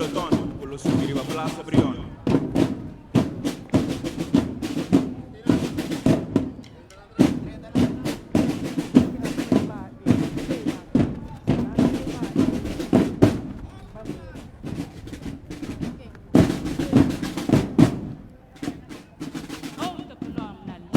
peloton ku lo subi riba Plaza Brion. Hoofd de kolom naar links. Mars. Lachpeloton. Hoofd de kolom naar rechts. Mars. Hoofd de kolom naar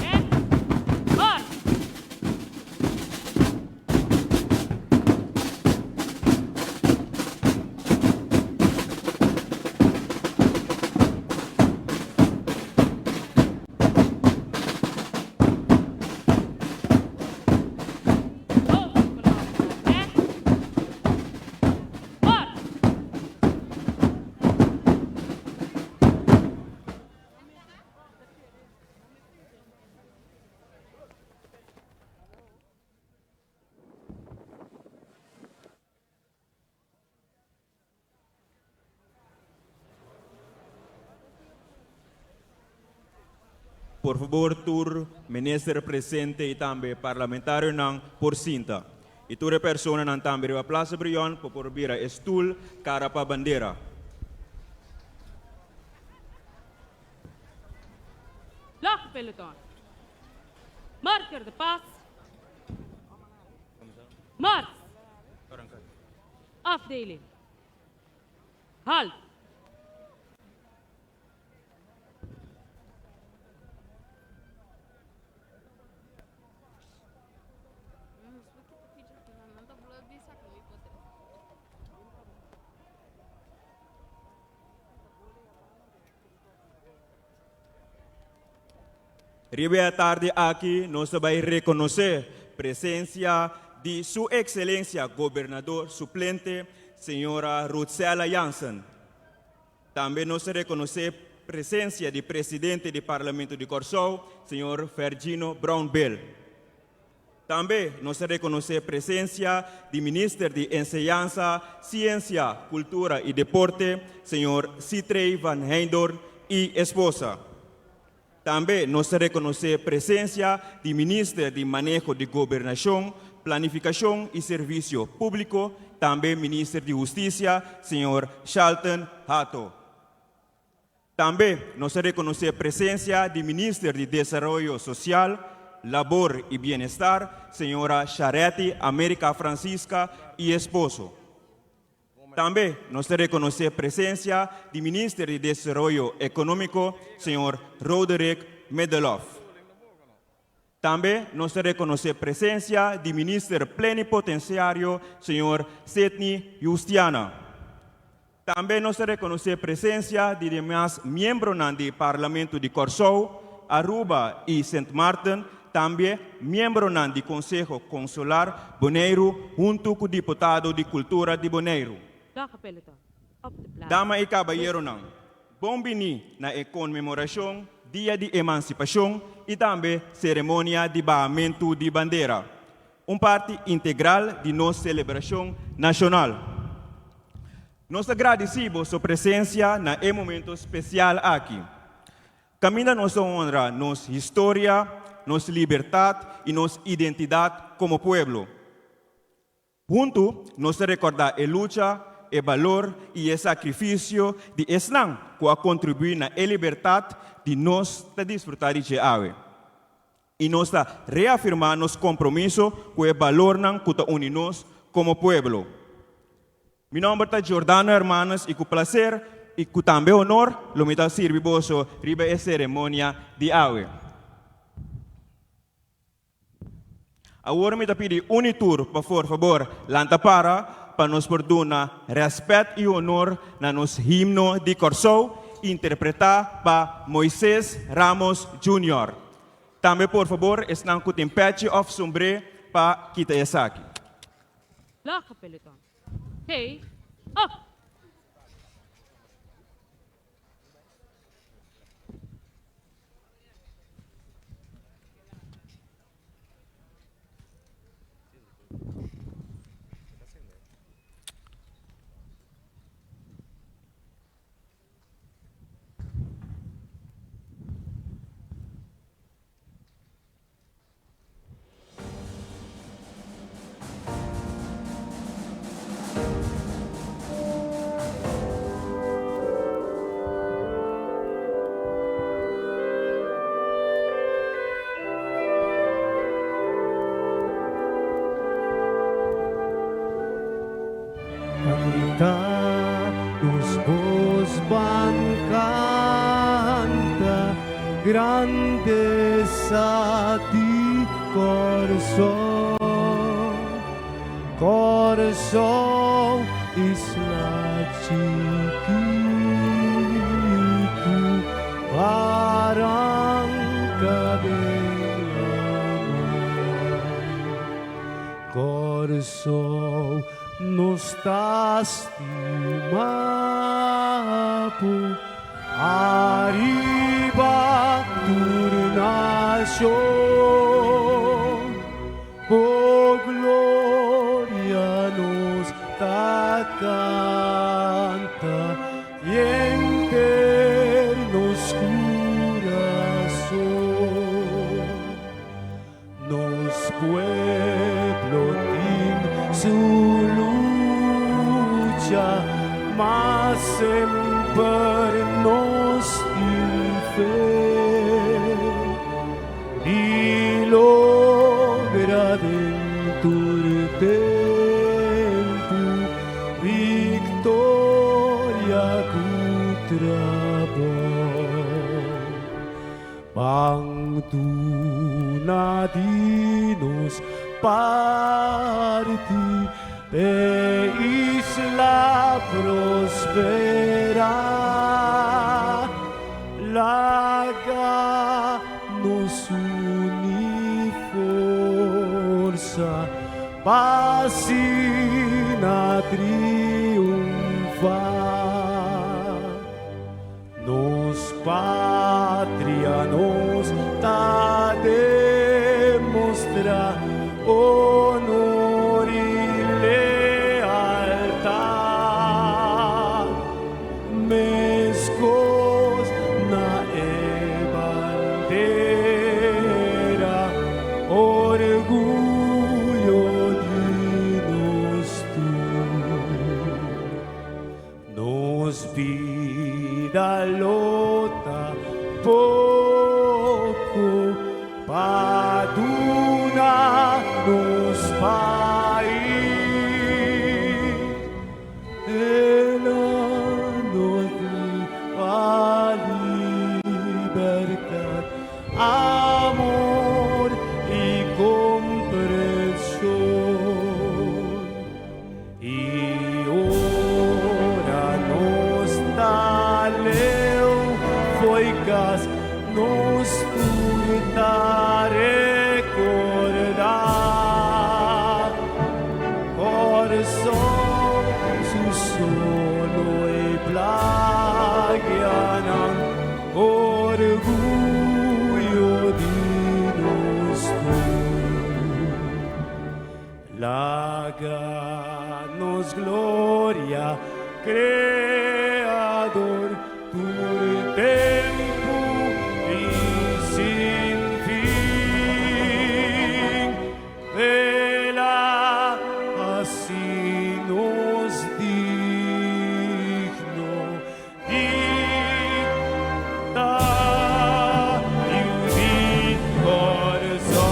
rechts. Mars. Por fabor tur minister presente i tambe parlamentarionan por sinta. I tur e personanan tambe riba Plaza Brion por por bira e stul kara pa bandera. Lachpeloton. Marker de pas. Mars. Afdeling. Halt. Riba e atardi aki nos ta bai rekonosé presensia di Su Ekselensia Gobernador Suplente Señora Ruthsella Jansen. Tambe nos ta rekonosé presensia di Presidente di Parlamento di Kòrsou, Señor Fergino Brownbill. Tambe nos ta rekonosé presensia di Minister di Enseñansa, Siensia, Kultura i Deporte, señor Sithree van Heydoorn i esposa. Tambe nos ta rekonosé presensia di Minister di Maneho di Gobernashon, Planifikashon i Servisio Públiko, tambe Minister di Hustisia, señor Shalton Hato. Tambe nos ta rekonosé presensia di Minister di Desaroyo Sosial, Labor i Bienestar, señora Sharetti America Francisca i esposo. Tambe nos ta rekonosé presensia di Minister di Desaroyo Ekonómiko, señor Roderick Middelhof. Tambe nos ta rekonosé presensia di Minister Plenipotensiario señor Sidney Justiana. Tambe nos ta rekonosé presensia di demas miembronan di Parlamento di Kòrsou, Aruba i Sint Maarten, tambe miembronan di Konseho Konsular Boneiru huntu ku diputado di Kultura di Boneiru. Dama i kabayeronan, Bon bini na e konmemorashon Dia di Emansipashon i tambe seremonia di bahamentu di bandera, un parti integral di nos selebrashon nashonal. Nos ta gradisí boso presensia na e momento spesial aki. Kaminda nos ta honra nos historia, nos libertat i nos identidat komo pueblo. Huntu nos ta rekordá e lucha, e balor i e sakrifisio di esnan ku a kontribuí na e libertat di nos ta disfrutá di dje awe. I nos ta reafirmá nos kompromiso ku e balornan ku ta uni nos komo pueblo. Mi nòmber ta Giordano Hermanus i ku plaser i ku tambe honor lo mi ta sirbi boso riba e seremonia di awe. Awor mi ta pidi un i tur pa for fabor lanta para pa nos por duna rèspèt i honor na nos himno di Kòrsou. interpretá pa Moises Ramos Junior. Tambe por fabor esnan ku tin pèchi òf sombré pa kita esaki. Lòk peloton. Hey, op! Canta nos bos ban canta grandeza di Corsou Corsou isla chikitu Baranca den laman Kòrsou nos ta stima bo ariba tur nashon Bo gloria nos ta kanta Henter nos kurason. Nos pueblo tin su lucha, ma semper nos tin fe di logra den tur tempu victoria cu trabou. Ban duna di nos parti p'e isla prosperá. Laga nos uni forsa pa asina triunfá. Nos patria nos ta demostra honor i lealtad. Meskos na e bandera, orguyo di nos tur. Nos bida lo ta poko pa duna nos pais. El a nos di pa libertad, amor i komprenshon. I ora nos ta leu fo'i kas, nos tur ta rekordá Kòrsou su solo i playanan, orguyo di nos tur. Laga nos gloria Creador tur tempu i sin fin. Vela haci nos digno di ta yu di Kòrsou.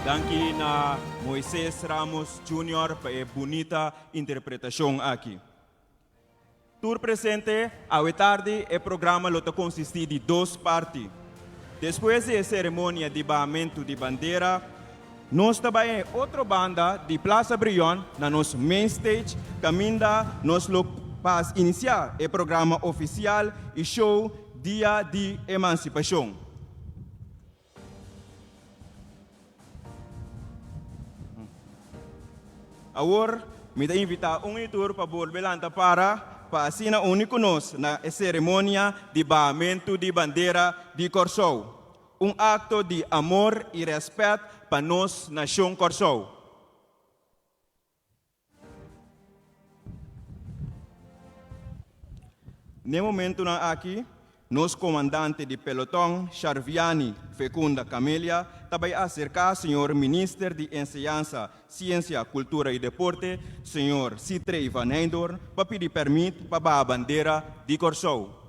Danki na Moises Ramos Junior pa e bunita interpretacion aki. Tur presente, awe tardi e programa lo ta konsistí di dos parti. Despues di e seremonia di bahamentu di bandera, nos ta bai e otro banda di Plaza Brion na nos main stage kaminda nos lo pas inisiá e programa ofisial i show Dia di Emansipashon. Awor mi ta invitá un i tur pa bolbe lanta para pa asina uni ku nos na e seremonia di bahamentu di bandera di Kòrsou, un akto di amor i rèspèt pa nos nashon Kòrsou. N'e momentunan aki, nos komandante di peloton, Sharviani Fecunda Camelia, ta bai aserká señor Minister di Enseñansa, Siensia, Kultura i Deporte, señor Sitrey van Heydoorn, pa pidi pèrmit pa baha bandera di Kòrsou.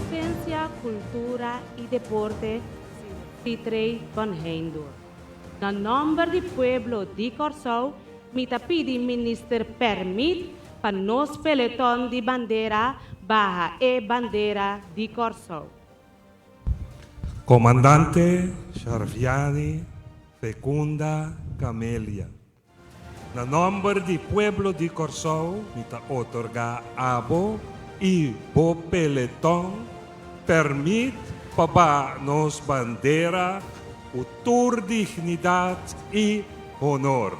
Siensia, Kultura i Deporte, Sitrey van Heyndor. Na nòmber di pueblo di Kòrsou mi ta pidi Minister pèrmit pa nos peleton di bandera baha e bandera di Kòrsou. Komandante Sharviani Fecunda Camelia. Na nòmber di pueblo di Kòrsou mi ta otorgá abo i bo peleton pèrmit pa baha nos bandera ku tur dignidat i honor.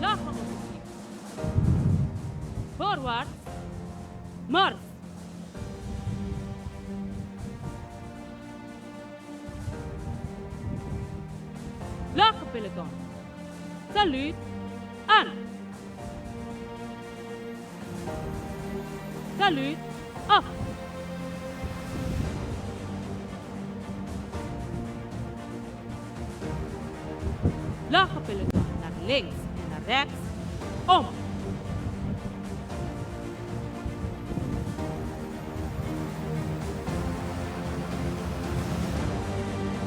Laga ofisier. Voorwaarts, mars! Laga peloton. Saluut aan! Saluut af! Laga peloton naar links en naar rechts om!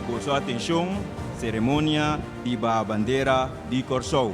Boso atenshon, seremonia di baha bandera di Kòrsou.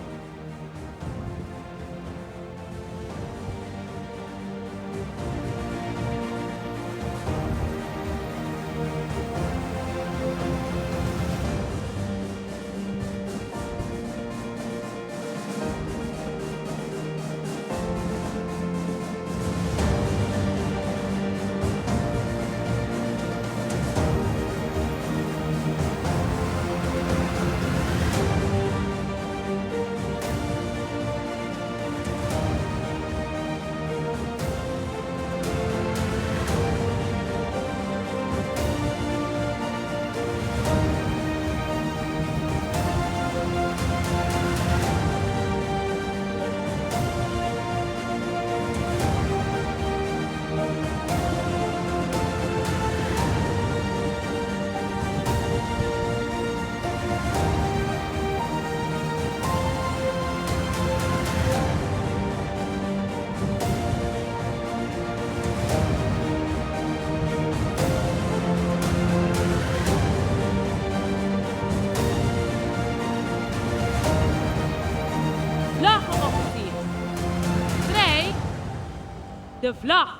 Vlag officier. Strijk de vlag.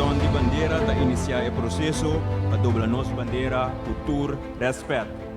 Rònt di bandera ta inisiá e proseso pa dobla nos bandera ku tur rèspèt.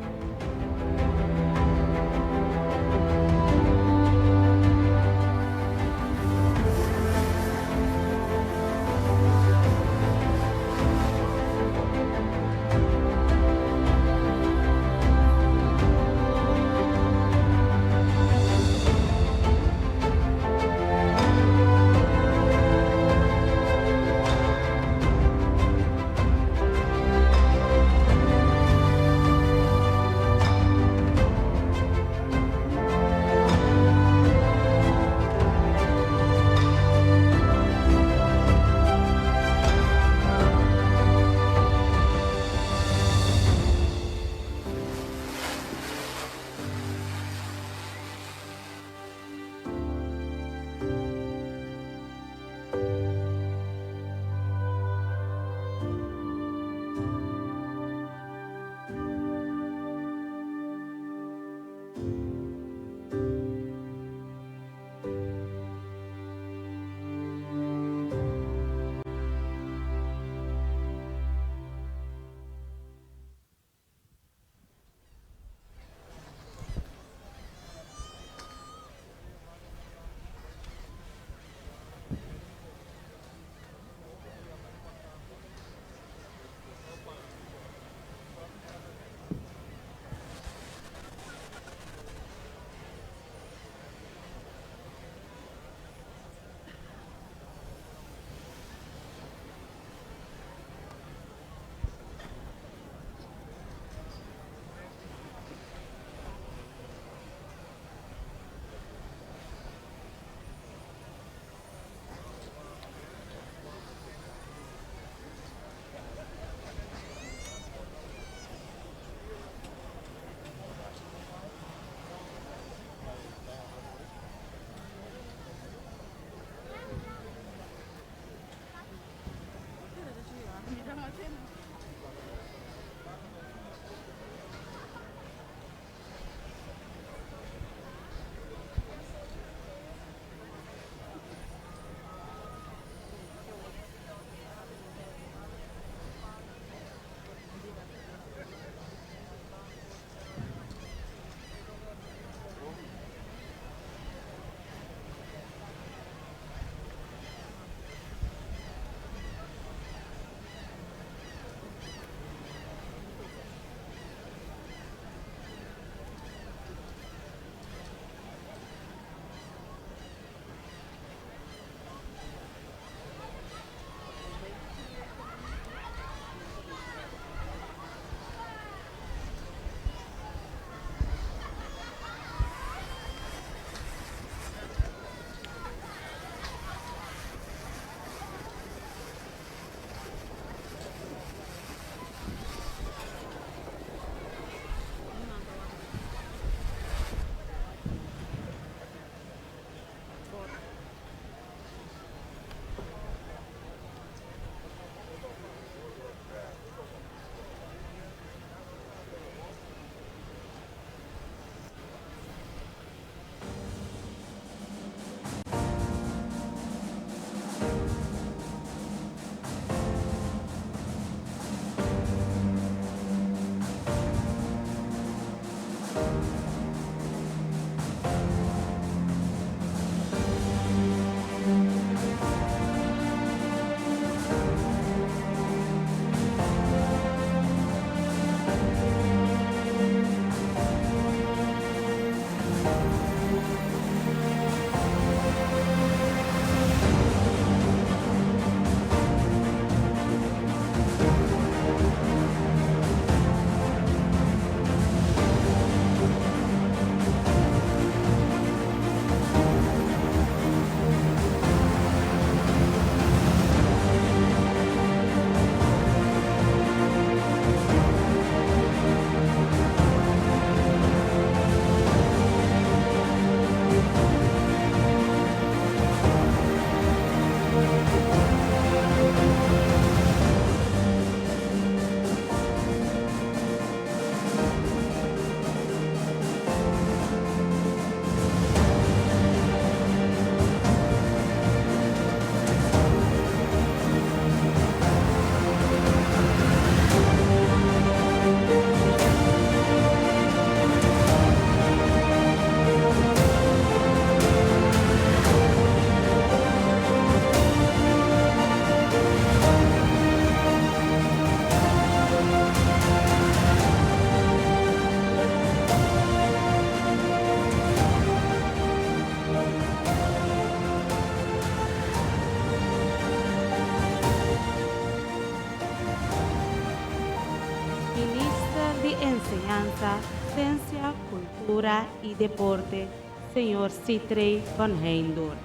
Enseñansa, Siensia, Kultura i Deporte, señor Sithree van Heydoorn.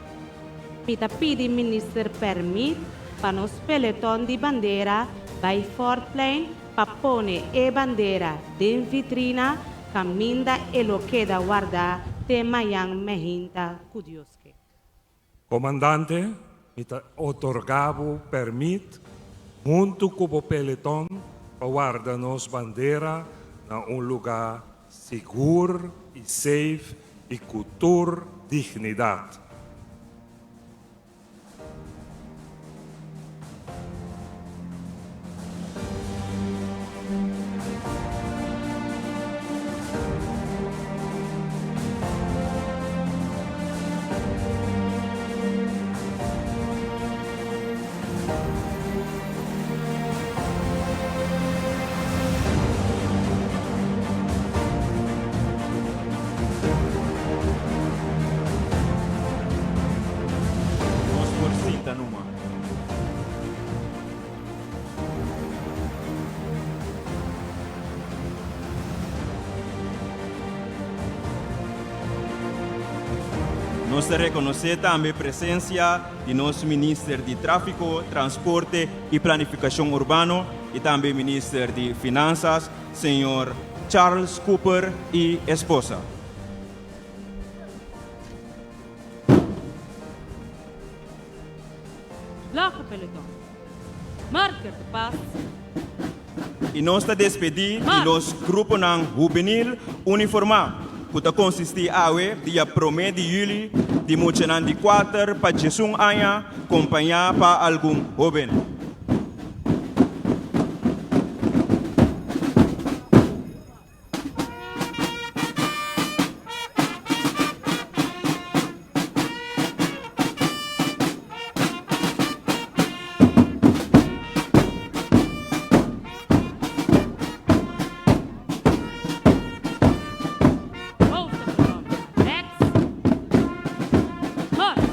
Mi ta pidi minister pèrmit pa nos peloton di bandera bai Fortplein pa pone e bandera den vitrina kaminda e lo keda wardá te mañan mainta ku Dios ke. Komandante, mi ta otorgá bo pèrmit huntu ku bo peloton pa warda nos bandera na un lugá sigur i safe i ku tur dignidat. Nos por sinta numa. Nos ta rekonosé tambe presensia di nos Minister di Tráfiko, Transporte i Planifikashon Urbano i tambe Minister di Finansas, señor Charles Cooper i esposa. Laga peloton. Marker de pas. I nos ta despedí di nos gruponan hubenil uniformá, ku ta konsistí awe, dia promé di yüli, di muchanan di kuater pa diesun aña, kompañá pa algun hóben. Hoofde kolom naar rechts. Mars.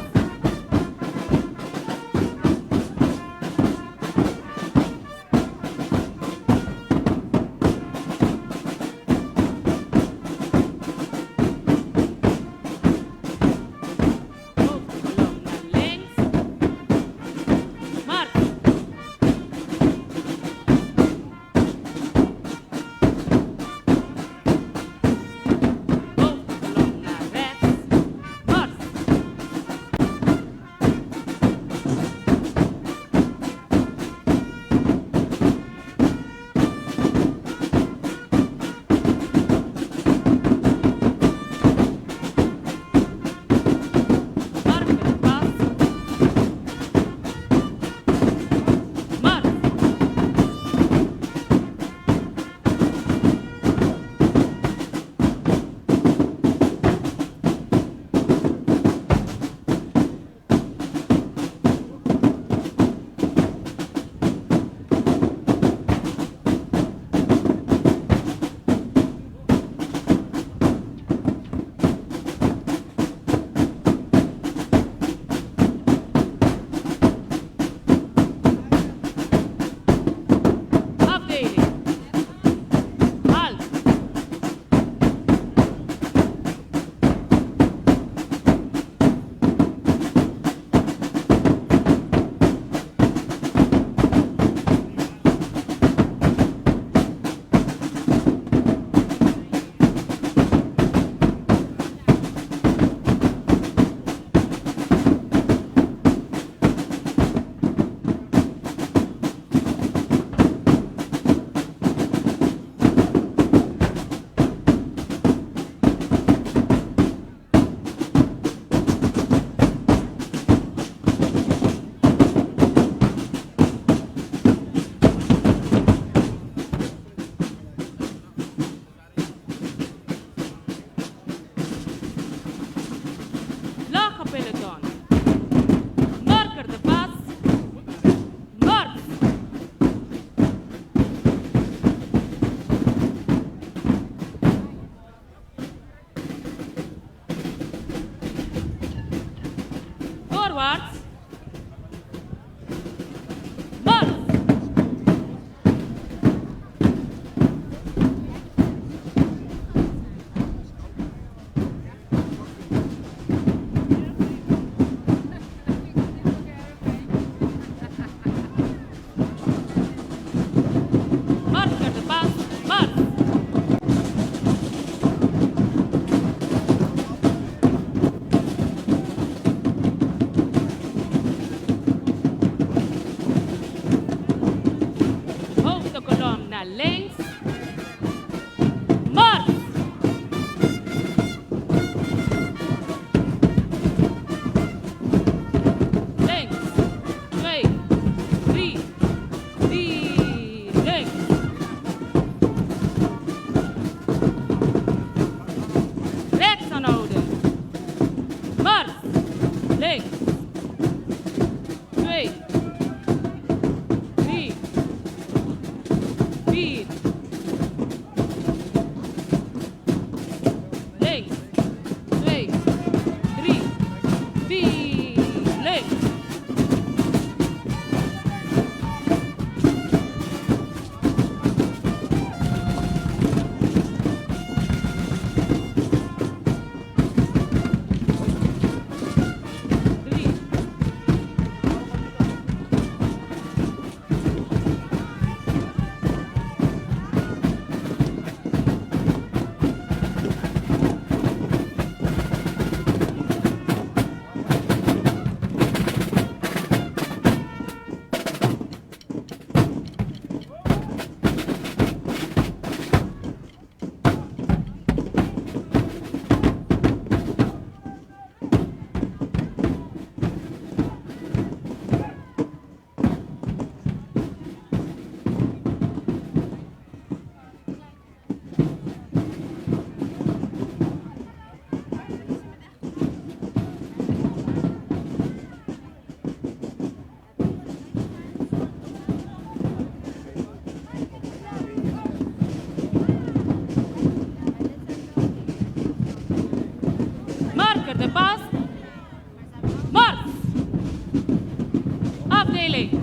Links.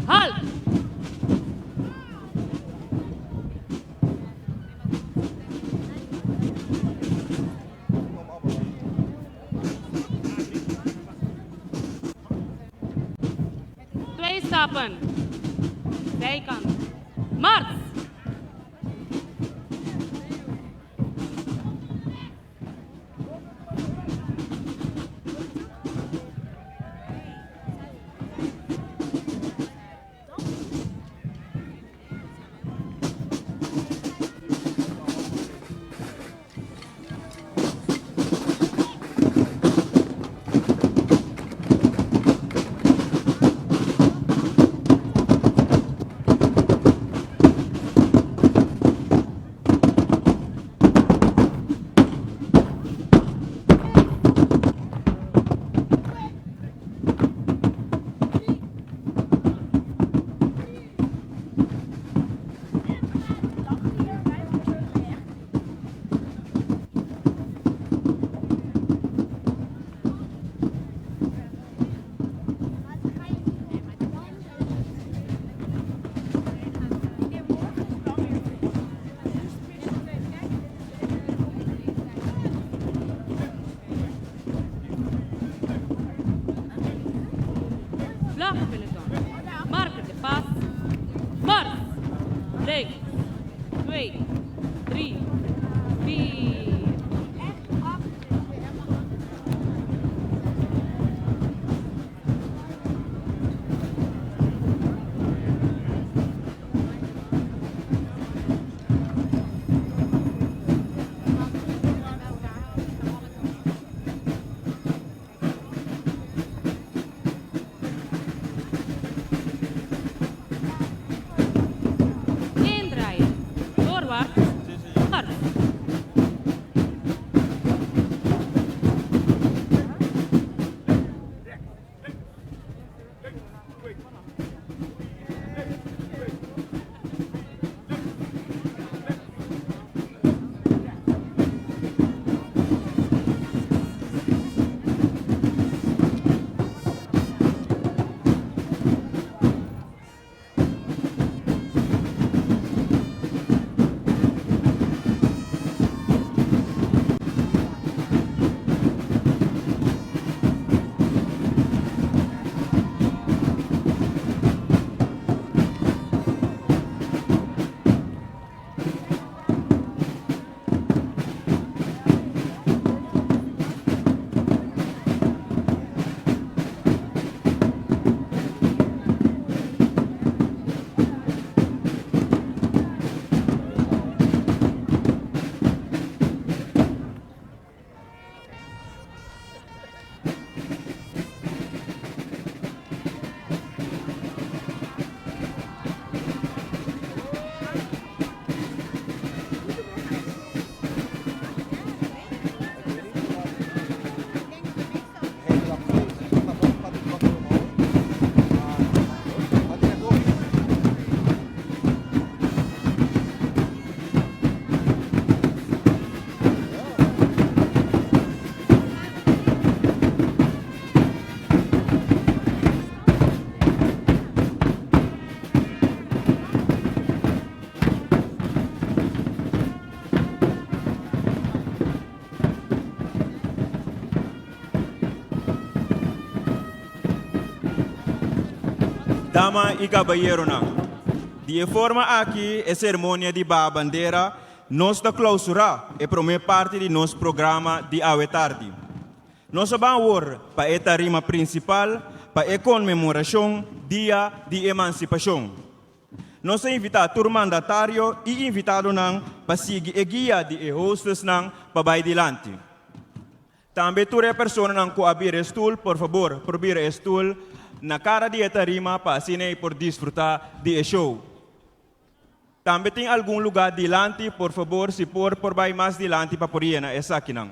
Halt! Twee stappen. Zijkant. Mars! Vlaggenpeloton. Marker de pas. Mars. Links. 2, 3, 4. Indraaien. Voorwaarts. Mars. Dama y caballeronan, di e forma aki e ceremonia di baha bandera nos ta clausura e prome parti di nos programa di awe tardi. Nos a ban awor pa e tarima principal pa e conmemoracion Dia di Emancipacion. Nos a invita tur mandatario y invitadonan pa sigui e guia di e hostessnan pa bay dilanti. Tambe tur e personanan ku a bira e stul, por fabor, por bira e stul na kara di e tarima pa asina ei por disfrutá di e show. Tambe tin algun lugá dilanti, por fabor, si por, por bai mas dilanti pa por yena esakinan.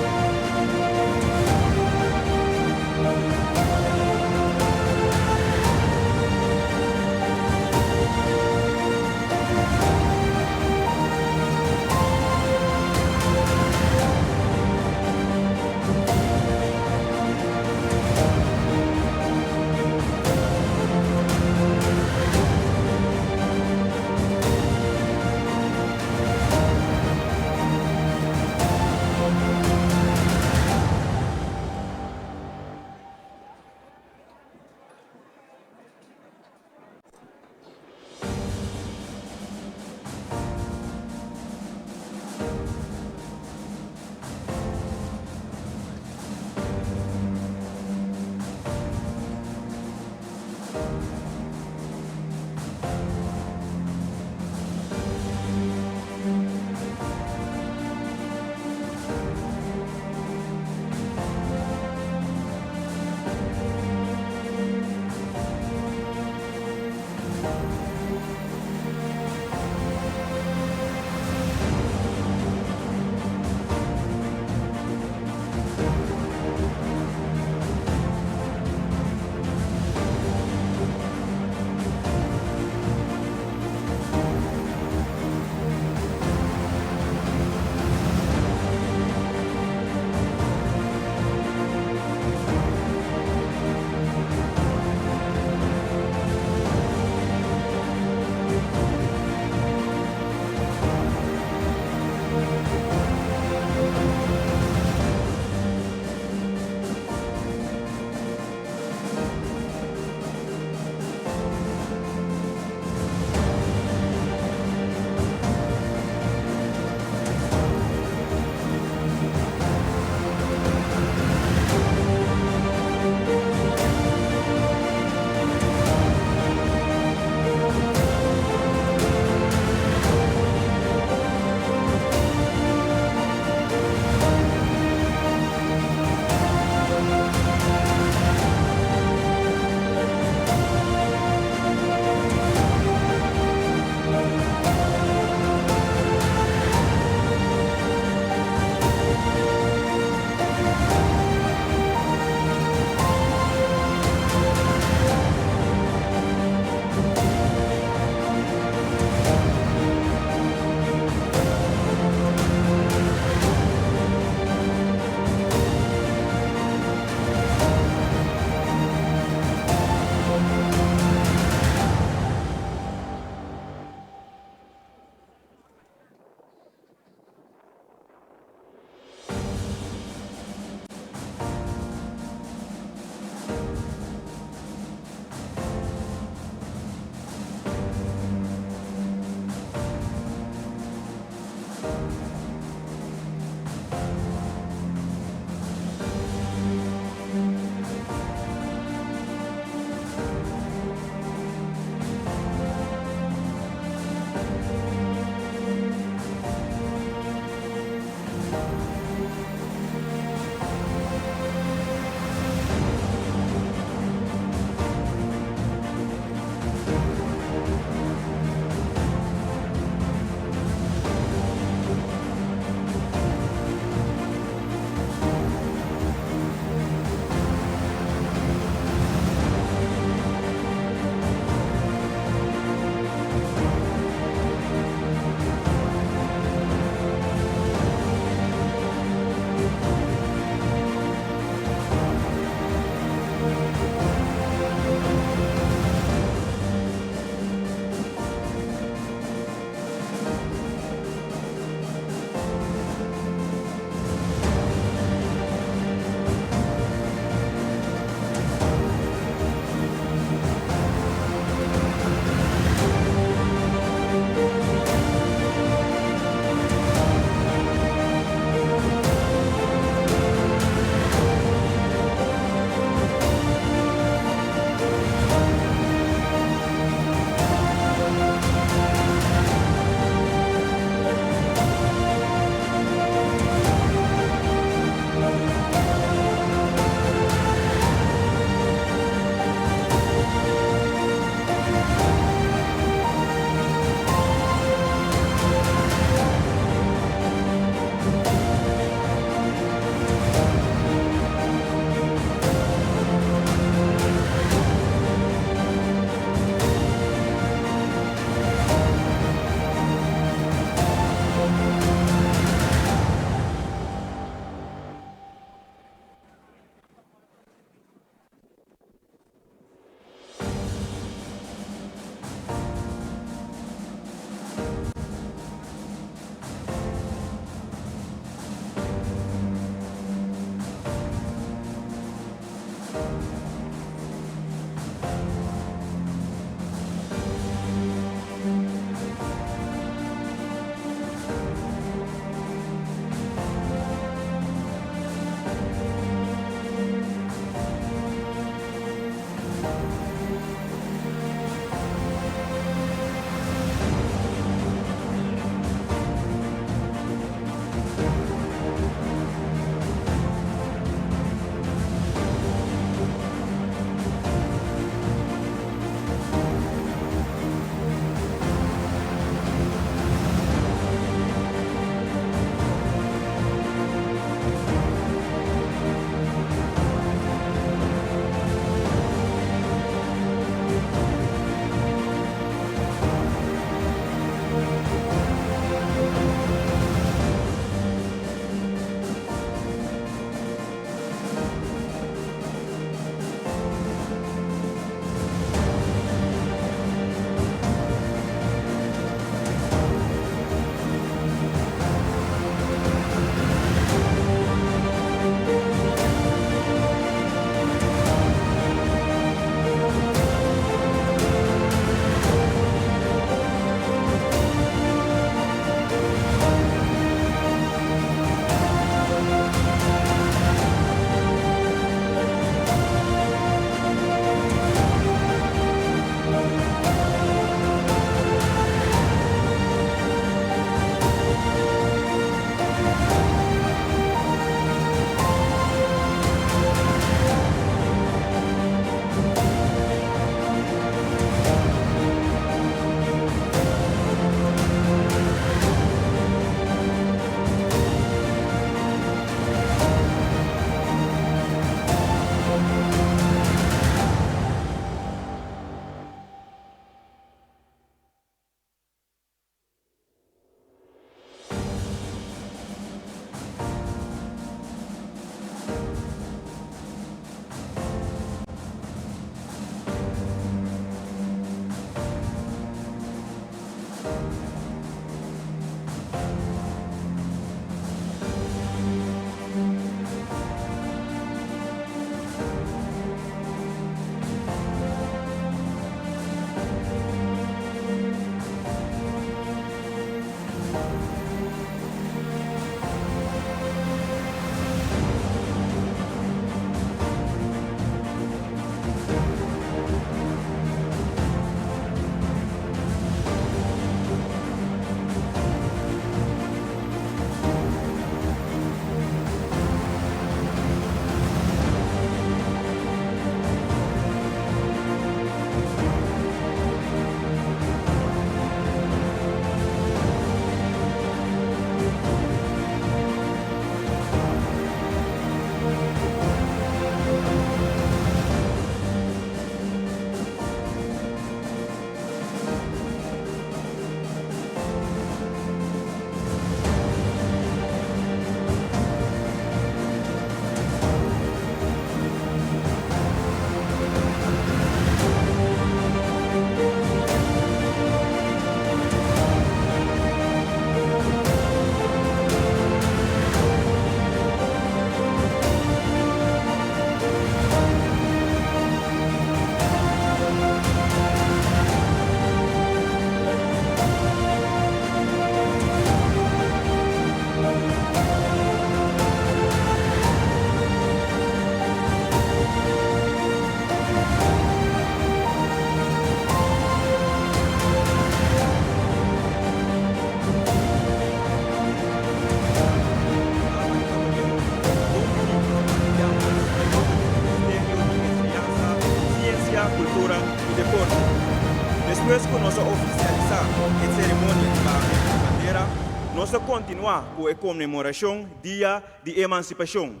nos ta kontinuá ku e konmemorashon Dia di Emansipashon.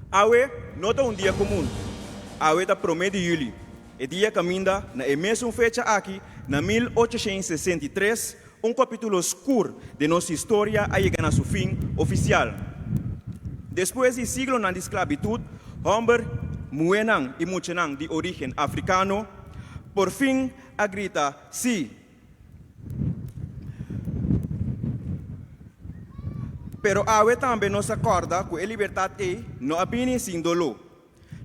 Awe no ta un dia komun. Awe ta promé di yüli, e dia kaminda na e mesun fecha aki na 1863 un kapítulo skur den nos historia a yega na su fin ofisial. Despues di siglonan di sklabitut, hòmber, muhénan i muchanan di orígen afrikano por fin a grita sí. Pero awe tambe nos ta kòrda ku e libertat ei no a bini sin doló.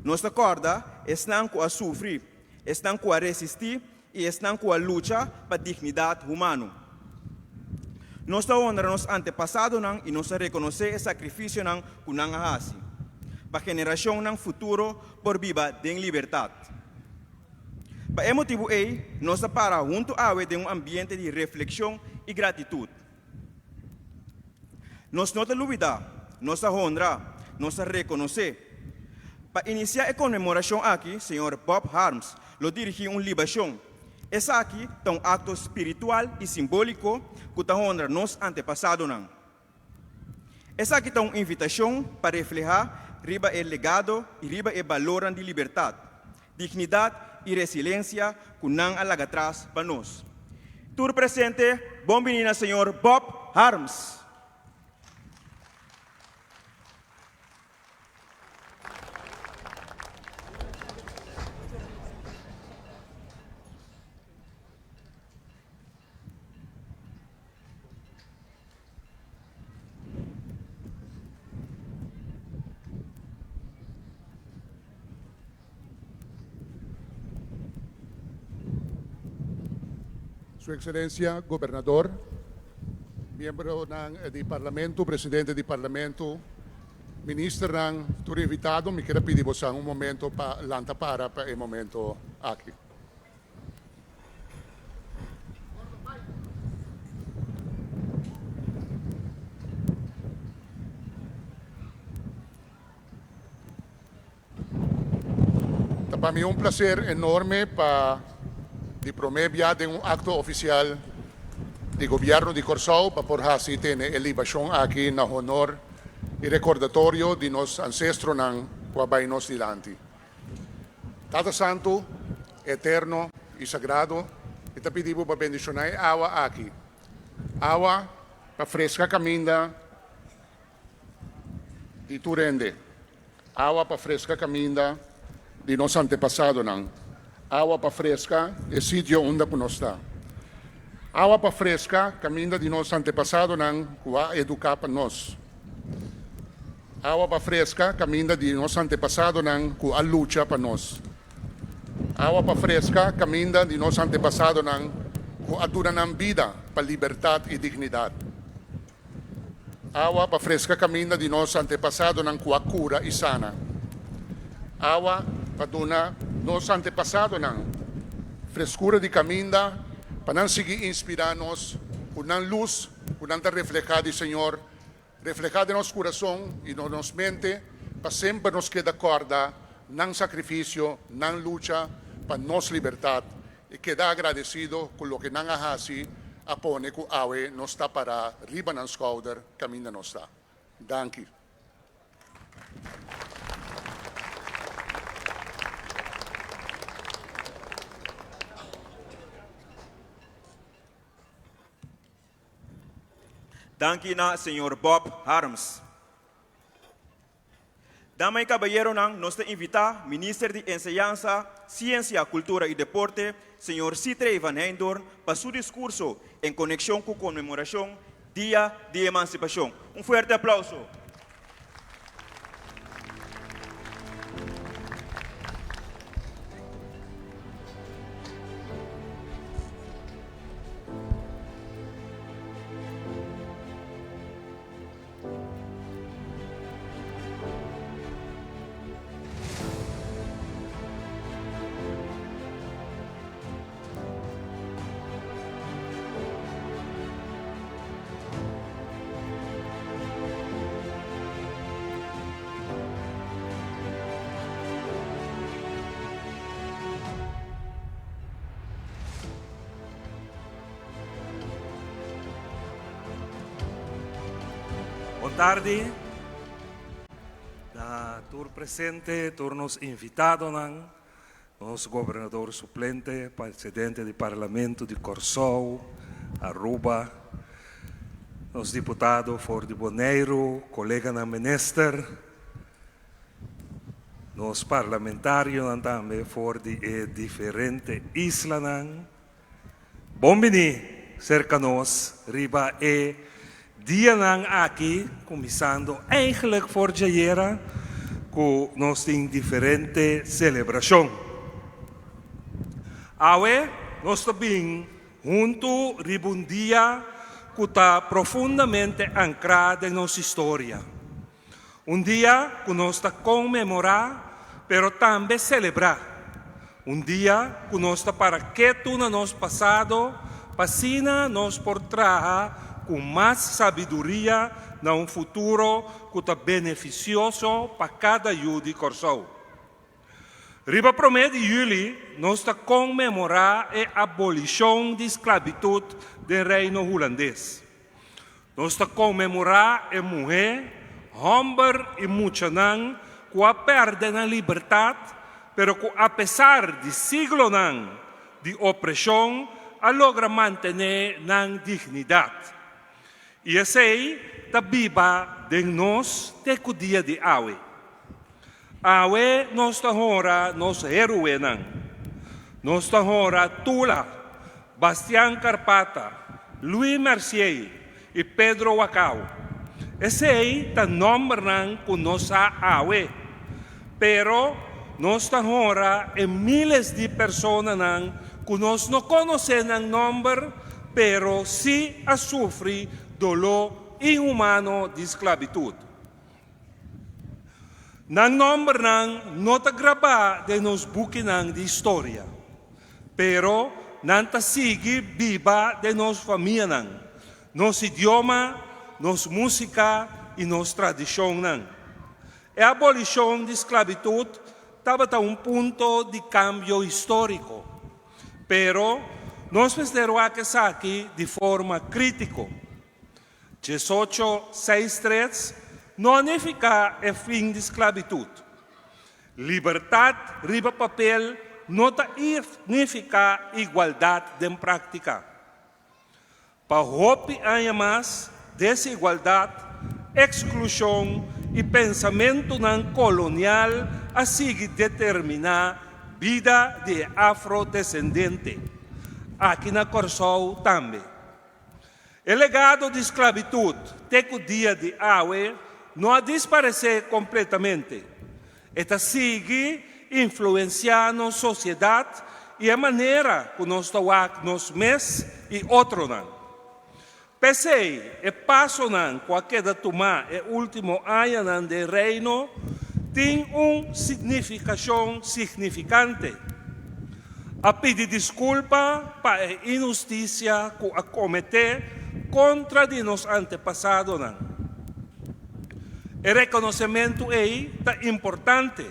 Nos ta kòrda esnan ku a sufri, esnan ku a resistí i esnan ku a lucha pa dignidat humano. Nos ta honra nos antepasadonan i nos ta rekonosé e sakrifisionan ku nan a hasi pa generashonnan futuro por biba den libertat. Pa e motibu ei, nos ta para huntu awe den un ambiente di reflekshon i gratitut. Nos no ta lubidá, nos ta honra, nos ta rekonosé. Pa inisiá e konmemorashon aki, señor Bob Harms lo dirigí un libashon. Esaki ta un akto spiritual i simbóliko ku ta honra nos antepasadonan. Esaki ta un invitashon pa reflehá riba e legado i riba e balornan di libertat, dignidat i resilensia ku nan a laga tras pa nos. Tur presente, bon bini na señor Bob Harms! Su Excelencia Gobernador, miembronan di Parlamento, Presidente di Parlamento, Ministernan, tur invitado, mi kier a pidi bosan un momento pa lanta para pa e momento aki. Ta pa mi un placer enorme pa di prome bia den un acto oficial di Gobierno di Corsou pa por haci tene e libacion aki na honor y recordatorio di nos ancestronan cu a bay nos dilanti. Tata Santu, Eterno i Sagrado, mi ta pidi Bo pa bendishoná e awa aki, awa pa freska kaminda di tur hende, awa pa freska kaminda di nos antepasadonan, awa pa freska e sitio unda ku nos ta, awa pa freska kaminda di nos antepasadonan ku a eduká pa nos. Awa pa freska kaminda di nos antepasadonan ku a lucha pa nos. Awa pa freska kaminda di nos antepasadonan ku a duna nan bida pa libertat i dignidat. Awa pa freska kaminda di nos antepasadonan ku a kura i sana. Awa pa duna nos antepasadonan freskura di kaminda pa nan sigui inspirá nos ku nan lus ku nan ta reflehá di Señor Reflehá den nos kurason i den nos mente pa semper nos keda kòrda nan sakrifisio, nan lucha pa nos libertat i keda agradesido ku loke nan a hasi a pone ku awe nos ta pará riba nan skouder kaminda nos ta. Danki. Danki na señor Bob Harms. Dama y caballeronan, nos ta invita Minister di Enseñansa, Ciencia, Cultura y Deporte, señor Sithree van Heydoorn, pa su discurso en conexion cu conmemoracion Dia di Emancipacion. Un fuerte aplauso. Bon tardi na tur presente, tur nos invitadonan, nos gobernador suplente, presidente di Parlamento di Kòrsou, Aruba, nos diputado for di Boneiru, koleganan minister, nos parlamentarionan tambe for di e diferente islanan. Bon bini serka nos riba e dianan aki, kuminsando eigenlijk for djayera ku nos tin diferente selebrashon. Awe nos ta bin huntu riba un dia ku ta profundamente ankrá den nos historia. Un dia ku nos ta konmemorá, pero tambe selebrá. Un dia ku nos ta para ketu na nos pasado pa asina nos por traha ku mas sabiduria na un futuro ku ta benefisioso pa kada yu di Kòrsou. Riba promé di yüli nos ta konmemorá e abolishon di sklabitut den Reino Hulandes. Nos ta konmemorá e muhé, hòmber i muchanan ku a pèrdè nan libertat, pero ku apesar di siglonan di opreshon a logra mantené nan dignidat. I esei ta biba den nos te ku dia di awe. Awe nos ta honra nos héroenan. Nos ta honra Tula, Bastian Karpata, Louis Mercier i Pedro Wakao. Esei ta nòmbernan ku nos sa awe. Pero nos ta honra e míles di personanan ku nos no konosé nan nòmber pero sí a sufri doló inhumano di sklabitut. Nan nòmbernan no ta grabá den nos bukinan di historia, pero nan ta sigui biba den nos famianan, nos idioma, nos músika i nos tradishonnan. E abolishon di sklabitut tabata un punto di kambio históriko, pero nos mester wak esaki di forma krítiko. 18 seis tres no a nifiká e fin di sklabitut. Libertat riba papel no ta nifiká igualdat den práktika. Pa hopi aña mas, desigualdat, eksklushon i pensamentunan kolonial a sigui determiná bida di e afrodesendente, aki na Kòrsou tambe. E legado di sklabitut te ku dia di awe no a disparesé kompletamente. E ta sigui influensiá nos sosiedat i e manera ku nos ta wak nos mes i otronan. P'esei, e pasonan ku a keda tumá e último añanan den Reino tin un signifikashon signifikante. A pidi diskulpa pa e inhustisia ku a kometé kontra di nos antepasadonan. E rekonosementu ei ta importante,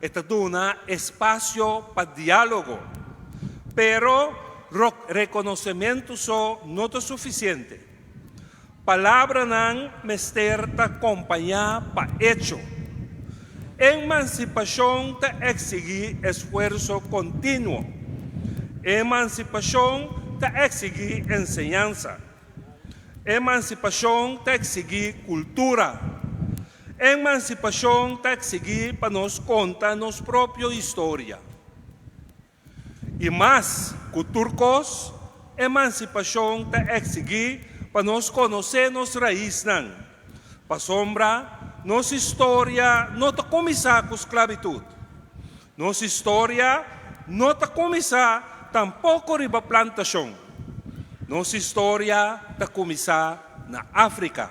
e ta duna espasio pa diálogo. Pero rekonosementu so no ta sufisiente. Palabranan mester ta kompañá pa echo. Emansipashon ta eksigí esfuerso kontinuo. Emansipashon ta eksigí enseñansa. Emansipashon ta eksigí kultura. Emansipashon ta eksigí pa nos konta nos propio historia. I mas ku tur kos, emansipashon ta eksigí pa nos konosé nos raisnan, pasobra nos historia no ta kuminsá ku sklabitut. Nos historia no ta kuminsá tampoko riba plantashon. Nos historia ta kuminsá na Afrika.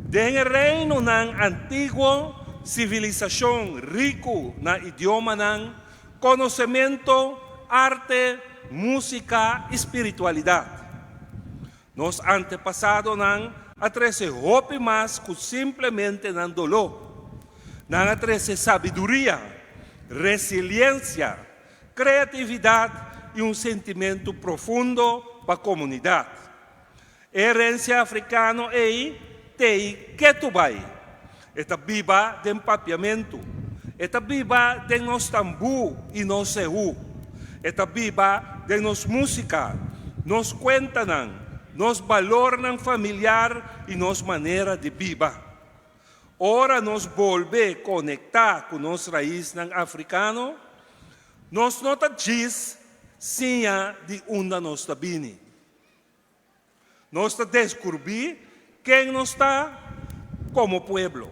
Den e reinonan antiguo, sivilisashon riku na idiomanan, konosementu, arte, músika i spiritualidat. Nos antepasadonan a trese hopi mas ku simplemente nan doló. Nan a trese sabiduria, resiliensia, kreatividat i un sentimentu profundo pa komunidat. E herensia afrikano ei. t'ei ketu bai. E ta biba den papiamentu. E ta biba den nos tambú i nos sehú. E ta biba den nos músika, nos kuentanan, nos balornan familiar i nos manera di biba. Ora nos bolbe konektá ku nos raisnan afrikano, nos no ta djis siña di unda nos ta bini. Nos ta deskurbí ken nos ta komo pueblo.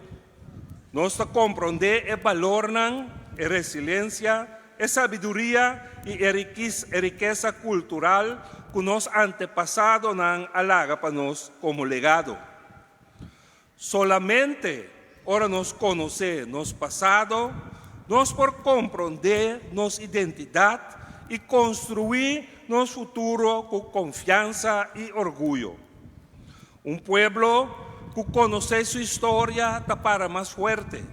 Nos ta komprondé e balornan, e resilensia, e sabiduria i e rikesa kultural ku nos antepasadonan a laga pa nos komo legado. Solamente ora nos konosé nos pasado, nos por komprondé nos identidat i konstruí nos futuro ku konfiansa i orguyo. Un pueblo ku konosé su historia ta para mas fuerte.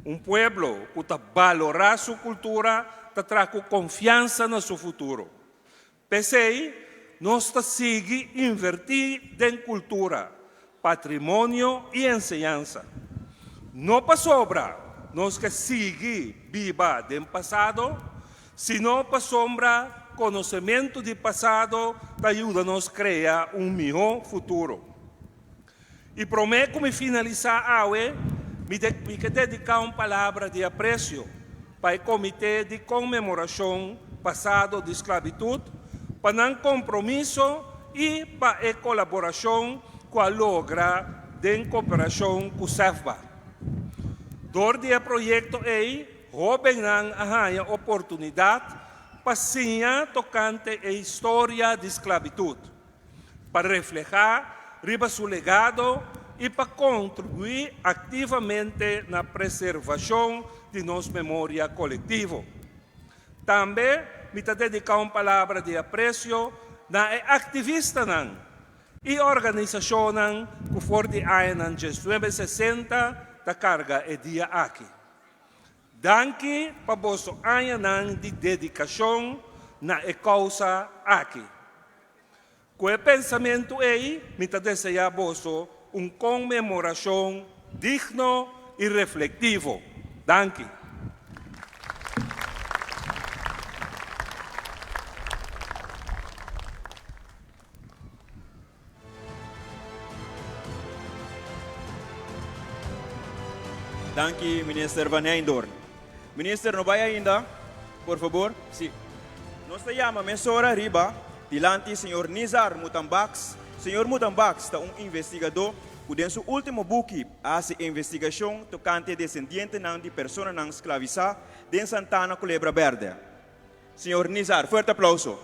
Un pueblo ku ta balorá su kultura ta traha ku konfiansa na su futuro. P'esei, nos ta sigui invertí den kultura, patrimonio i enseñansa. No pasobra nos ke sigui biba den pasado, sino pasobra konosementu di pasado ta yuda nos krea un mihó futuro. I promé ku mi finalisá awe, mi mi ke dediká un palabra di apresio pa e Komité di Konmemorashon Pasado di Sklabitut pa nan kompromiso i pa e kolaborashon ku a logra den koperashon ku SEFBA. Dor di e proyekto ei, hóbennan a haña oportunidat pa siña tokante e historia di sklabitut. pa reflehá riba su legado i pa kontribuí aktivamente na preservashon di nos memoria kolektivo. Tambe mi ta dediká un palabra di apresio na e aktivistanan i organisashonnan ku for di añanan diesnuebe sesenta ta karga e dia aki. Danki pa boso añanan di dedikashon na e kousa aki. Ku e pensamentu ei mi ta deseá boso un konmemorashon digno i reflektivo. Danki. Danki Minister Van Heydoorn. Minister no bai ainda, por fabor. Si. Nos ta yama mesora riba dilanti señor Nizar Mutambaks. Señor Mutambaks ta un investigadó ku den su último buki a hasi investigashon tokante desendientenan di personanan sklavisá den Santana Culebra Bèrdè. Señor Nizar, fuerte aplauso.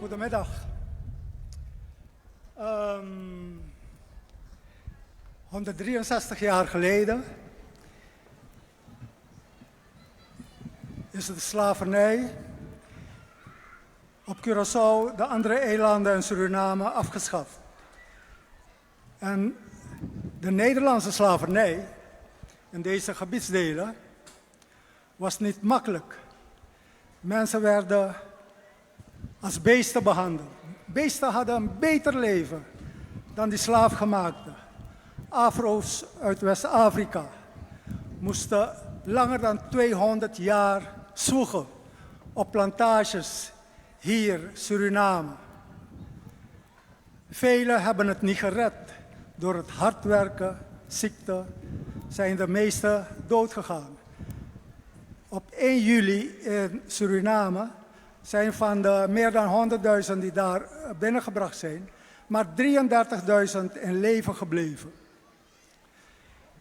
Goedemiddag. Um, 163 jaar geleden is de slavernij op Curaçao, de andere eilanden en Suriname afgeschaft. En de Nederlandse slavernij in deze gebiedsdelen was niet makkelijk. Mensen werden als beesten behandeld. Beesten hadden een beter leven dan die slaafgemaakten. Afro's uit West-Afrika moesten langer dan 200 jaar zwoegen op plantages hier, Suriname. Velen hebben het niet gered. Door het hard werken, ziekte, zijn de meesten doodgegaan. Op 1 juli in Suriname zijn van de meer dan 100.000 die daar binnengebracht zijn, maar 33.000 in leven gebleven.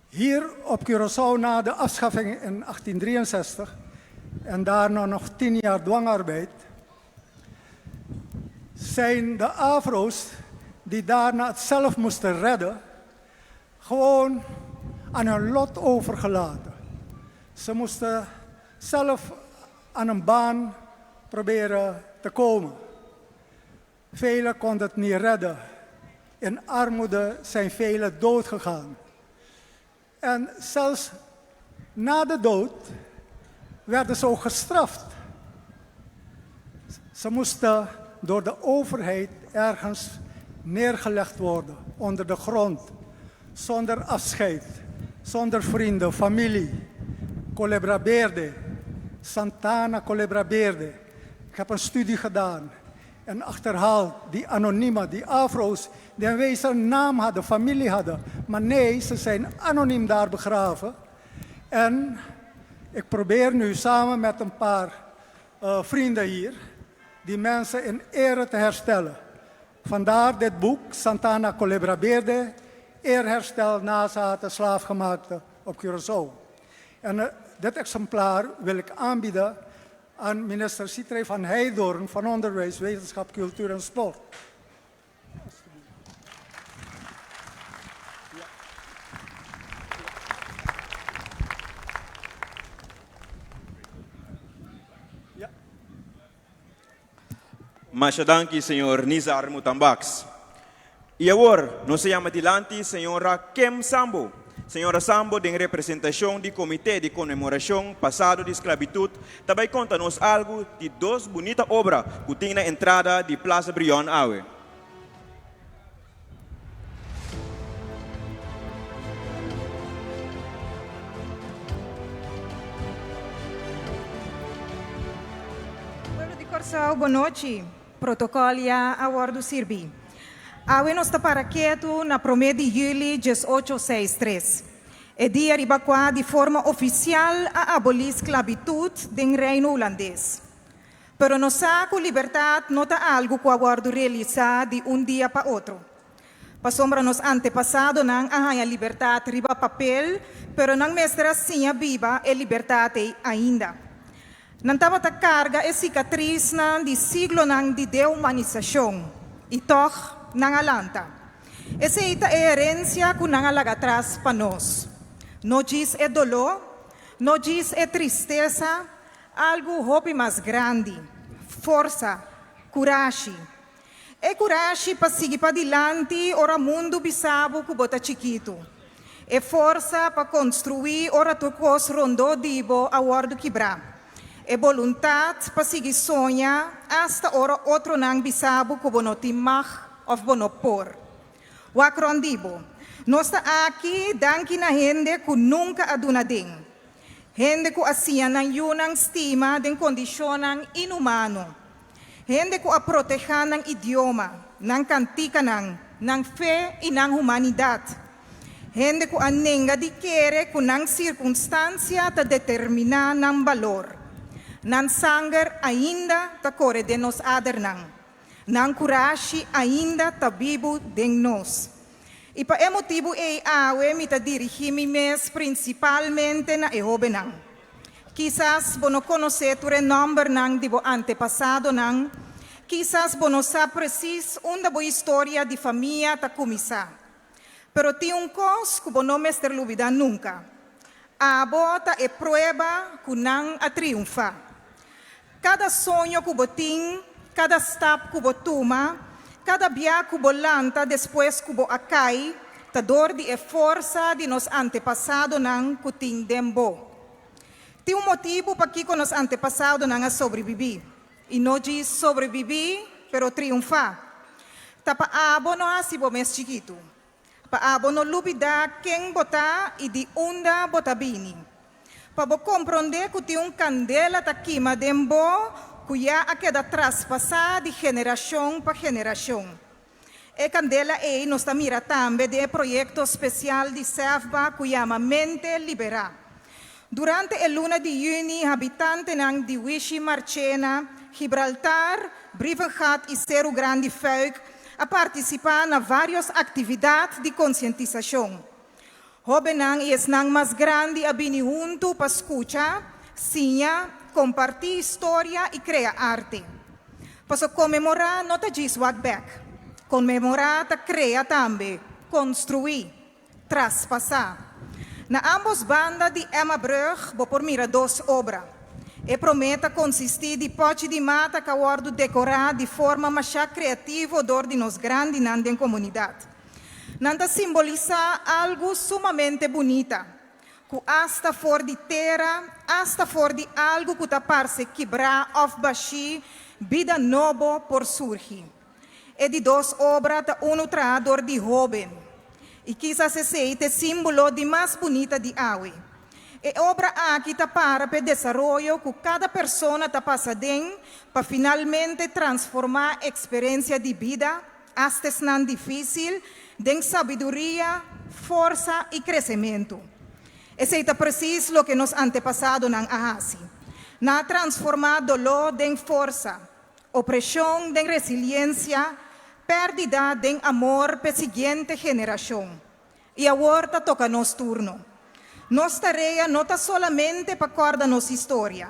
Hier op Curaçao na de afschaffing in 1863 en daarna nog 10 jaar dwangarbeid, zijn de Afro's die daarna het zelf moesten redden, gewoon aan hun lot overgelaten. Ze moesten zelf aan een baan proberen te komen. Velen konden het niet redden. In armoede zijn velen doodgegaan. En zelfs na de dood werden ze ook gestraft. Ze moesten door de overheid ergens neergelegd worden, onder de grond, zonder afscheid, zonder vrienden, familie. Colebra Berde, Santana Colebra Berde. Ik heb een studie gedaan en achterhaald die anonieme, die afro's, die in wezen een naam hadden, familie hadden. Maar nee, ze zijn anoniem daar begraven. En ik probeer nu samen met een paar vrienden hier die mensen in ere te herstellen. Vandaar dit boek, Santana Colebra Berde, Eerherstel nazaten slaafgemaakte op Curaçao. En dit exemplaar wil ik aanbieden aan minister Sithree van Heydoorn van Onderwijs, Wetenschap, Cultuur en Sport. Masha danki, señor Nizar Mutambaks. I awor, nos ta yama dilanti señora Kem Sambo. Señora Sambo, den representashon di Komité di Konmemorashon Pasado di Sklabitut, ta bai konta nos algu di dos bunita obra ku tin na entrada di Plaza Brion awe. Pueblo di Kòrsou, bonochi. Protokòl ya a wòrdu sirbí. Awe nos ta para ketu na promé di yüli diesocho seis tres, e dia riba kua di forma ofisial a abolí sklabitut den Reino Hulandes. Pero nos sa ku libertat no ta algu ku a wòrdu realisá di un dia pa otro. Pasobra nos antepasadonan a haña libertat riba papel, pero nan mester a siña biba e libertat ei ainda. Nan tabata karga e sikatrisnan di siglonan di dehumanisashon, i tòg nan a lanta. Esei ta e herensia ku nan a laga atras pa nos. No djis e doló, no djis e tristesa, algu hopi mas grandi, forsa, kurashi. E kurashi pa sigui padilanti ora mundu bisa bo ku bo ta chikitu. E forsa pa konstruí ora tur kos rondó di bo a wòrdu kibrá. E boluntat pa sigui soña asta ora otronan bisa bo ku bo no tin mag òf bo no por. Wak rònt di bo. Nos ta aki danki na hende ku nunka a duna den. Hende ku a siña nan yunan stima den kondishonnan inhumano. Hende ku a protehá nan idioma, nan kantikanan, nan fe i nan humanidat. Hende ku a nenga di kere ku nan sirkunstansia ta determiná nan balor. Nan sanger ainda ta kore den nos adernan. Nan kurashi ainda ta bibu den nos. I pa e motibu ei awe mi ta dirigí mi mes prinsipalmente na e hóbennan. Kisas bo no konosé tur e nòmbernan di bo antepasadonan, kisas bo no sa presis unda bo historia di famia ta kuminsá. Pero tin un kos ku bo no mester lubidá nunka, Abo ta e prueba ku nan a triunfá. Kada soño ku bo tin, kada stap ku bo tuma, kada bia ku bo lanta despues ku bo a kai, ta dor di e forsa di nos antepasadonan ku tin den bo. Tin un motibu pakiko nos antepasadonan a sobrebibí, i no djis sobrebibí, pero triunfá. Ta pa abo no hasi bo mes chikitu. Pa abo no lubidá ken bo ta i di unda bo ta bini. Pa bo komprondé ku tin un kandela ta kima den bo ku ya a keda traspasá di generashon pa generashon. E kandela ei nos ta mira tambe den e proyekto spesial di SEFBA ku yama Mente Liberá. Durante e luna di yüni habitantenan di Wishi Marchena, Gibraltar, Brievengat i Seru Grandi Fuik a partisipá na vários aktividat di konsientisashon. Hóbennan i esnan mas grandi a bini huntu pa skucha, siña, kompartí historia i krea arte. Paso konmemorá no ta djis wak bèk. Konmemorá ta krea tambe, konstruí, traspasá. Na ámbos banda di Emmabrug bo por mira dos obra. E promé ta konsistí di pòchi di mata ku a wòrdu dekorá di forma mashá kreativo dor di nos grandinan den komunidat. Nan ta simbolisá algu sumamente bunita. Ku asta for di tera, asta for di algu ku ta parse kibrá òf bashí, bida nobo por surgi. E di dos obra ta unu traha dor di hóben. I kisas esei ta e símbolo di mas bunita di awe. E obra aki ta para p'e desaroyo ku kada persona ta pasa den pa finalmente transformá eksperensia di bida, asta esnan difísil, den sabiduria, forsa i kresementu. Esei ta presis loke nos antepasadonan a hasi. Nan a transformá doló den forsa, opreshon den resiliensia, pèrdida den amor p'e siguiente generashon. I awor ta toka nos turno. Nos tarea no ta solamente pa kòrda nos historia.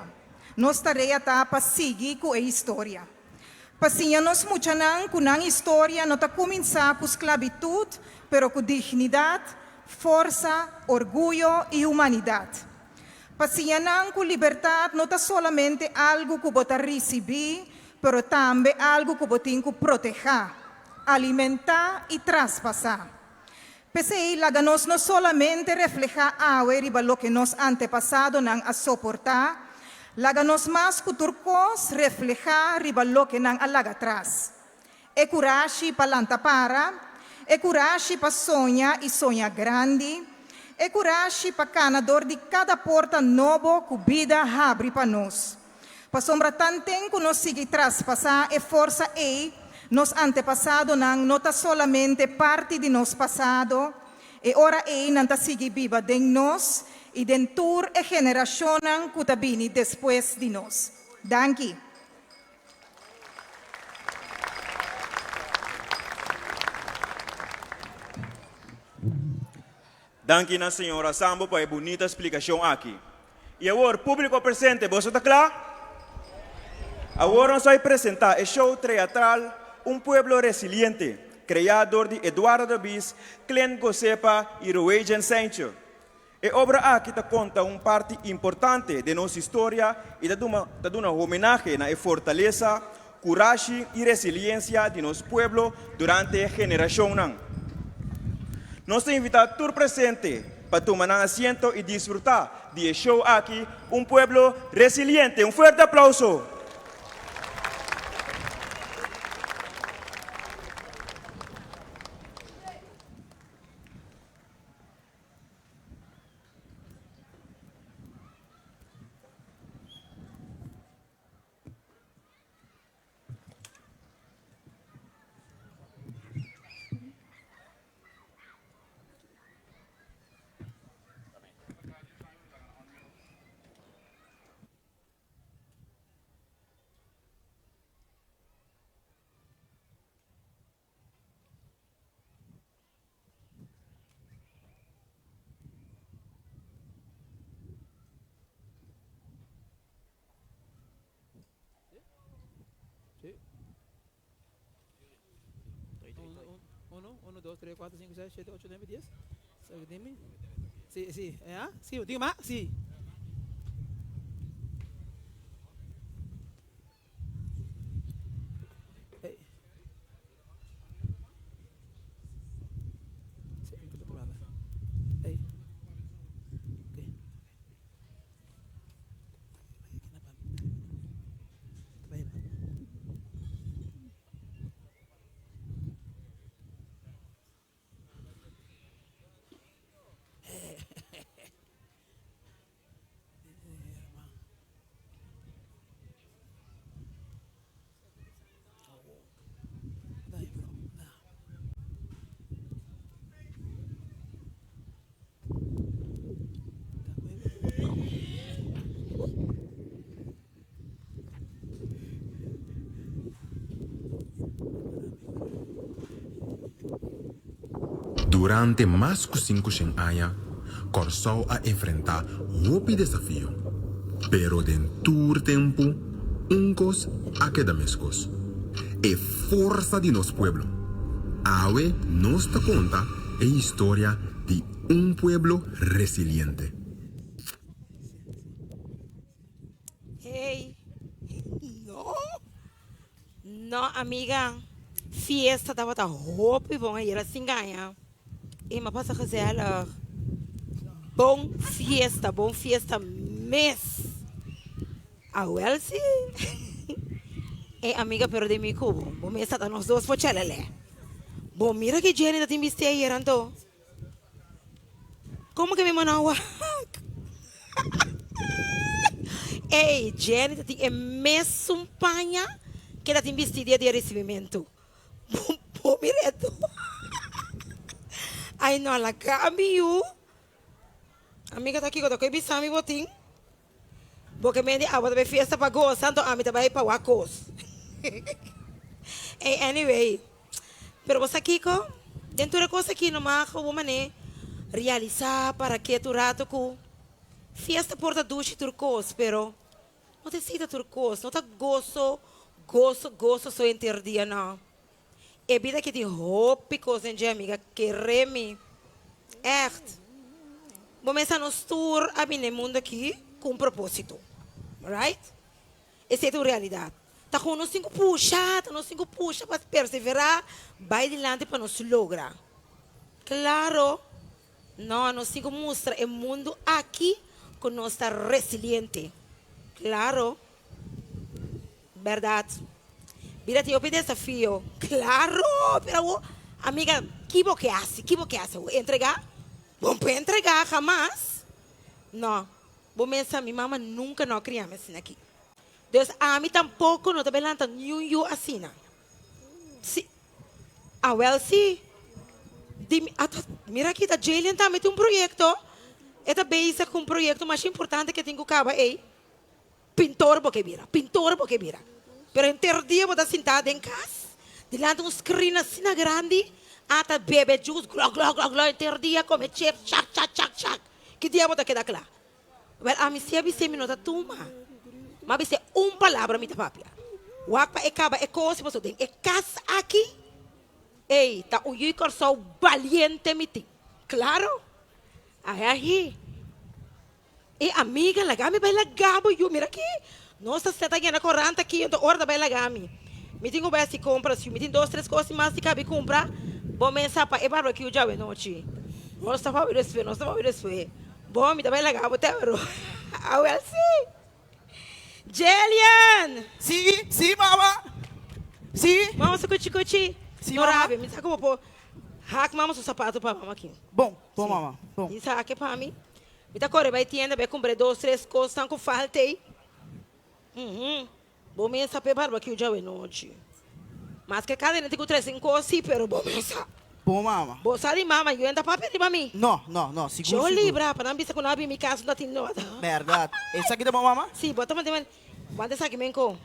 Nos tarea ta pa sigui ku e historia. Pa siña nos muchanan ku nan historia no ta kuminsá ku sklabitut, pero ku dignidat, forsa, orguyo i humanidat. Pa siña nan ku libertat no ta solamente algu ku bo ta risibí, pero tambe algu ku bo tin ku protehá, alimentá i traspasá. P'esei, laga nos no solamente reflehá awe riba loke nos antepasadonan a soportá, laga nos mas ku tur kos reflehá riba loke nan a laga tras. E kurashi pa lanta para, e kurashi pa soña i soña grandi, e kurashi pa kana dor di kada porta nobo ku bida habri pa nos. Pasobra tanten ku nos sigui traspasá e forsa ei, nos antepasadonan no ta solamente parti di nos pasado, e ora ei nan ta sigui biba den nos i den tur e generashonnan ku ta bini despues di nos. Danki. Danki na señora Sambo pa e bunita splikashon aki. I awor, públiko presente, boso ta kla? Awor nos bai presentá e show treatral Un Pueblo Resiliente, kreá dor di Eduardo Dabiz, Clint Gosepa i Roejen Seintje. E obra aki ta konta un parti importante den nos historia i ta ta duna homenahe na e fortalesa, kurashi i resiliensia di nos pueblo durante generashonnan. Nos ta invitá tur presente pa tuma nan asiento i disfrutá di e show aki Un Pueblo Resiliente. Un fuerte aplauso! Uno, dos, tres, cuatro, cinco, seis, siete, ocho, nueve, dies. Sí, sí, eh, sí, digo más, sí. Durante mas ku sinkushen aña, Kòrsou a enfrentá hopi desafio, pero den tur tempu un kos a keda meskos, e forsa di nos pueblo. Awe nos ta konta e historia di un pueblo resiliente. Hey, no, no amiga, fiesta tabata hopi bon ayera sin gaña. E m'a pasa gezellig. Bon fiesta, bon fiesta mes. Awel si. Ey amiga pero den mi cubo bo mester ta nos dos por chelele. Bo mira ki Jenny ta tin bisti ayer anto. Como ke mi mano a wak? Ey Jenny ta tin e mesun paña ke ta tin bisti dia di e recibimento. Bo mira e to. Ay no laga mi yu. Amiga ta kiko ta koe bisa mi bo tin? Bo ke mende abo ta bai fiesta pa gosa anto ami ta bai pa wak kos. Ey anyway pero bo sa kiko? Den tur e kos aki no mag bo mane realisa para ke tur rato ku fiesta por ta dushi tur kos pero no ta esei ta tur kos no ta goso goso goso so henter dia no. E bida aki tin hopi kos den dje amiga kere mi. Echt. Bo mester nos tur a bini e mundo aki ku un proposito. Right? Esei ta un realidat. Ta kon nos tin ku pusha, ta nos tin ku pusha pa perseverá bai dilanti pa nos logra. Klaro, no, nos tin ku mustra e mundo aki ku nos ta resiliente. Klaro. Berdad. Bida tin hopi desafio. Claro! Pero awo, amiga, ki bo ke hasi? Ki bo ke hasi awo? Entrega? Bo no por entrega hamas. No. Bo mesa, mi mama nunca no a cria mi asina aki. Dus ami tampoco no ta bay lanta niun yu asina. Si. Awel si. Di mi, ata, mira aki ta Jaylen tambe tin un proyecto. E ta bezig cu un proyecto masha importante ke tin cu caba ey. Pintor bo ke bira, pintor bo ke bira. Pero henter dia bo ta sintá den kas, dilanti un screen asina grandi, a ta bebe juice glò glò glò glò henter dia, kome chips chak chak chak chak. Ki dia bo ta keda kla? Wèl, ami si a bis'é mi no ta tuma. Mi a bis'é un palabra mi ta papia. Wak pa e kaba e kos pasobra den e kas aki, ey, ta un yu Kòrsou baliente mi tin. Klaro? Ahi ahi. E amiga laga mi bai laga bo yu mira aki nos ta seta yena korant aki enton ora ta bai laga mi mi tin ku bai hasi kompras yu mi tin dos tres kos mas di kabi kumpra bo mesa pa e barbecue djawe nochi nos ta papia despues nos ta papia despues bo mi ta bai laga bo te oro awel si Jelian. Si si mama si. Mama su kuchi kuchi Si no mama. rabia mi sa ku bo por hak mama su sapato pa mama aki. Bon bon mama bon. Mi sa hak e pa mi. Mi ta kore bai tienda bai kumpra e dos tres kosnan ku falta ei. Uhum. Bo mesa p'e barbecue djawe nochi. Maske kada hende tin ku trese un kos si, pero bo mesa. Bo mama. Bo sa di mama, yu enta papia riba mi. No, no, no, sigur, Yo sigur. libra, pa nan bisa ku nan a bin mi kas no ta tin nota. Bèrdat. Esaki ta bo mama? Si, bo ta mante men, wanta esaki men ko.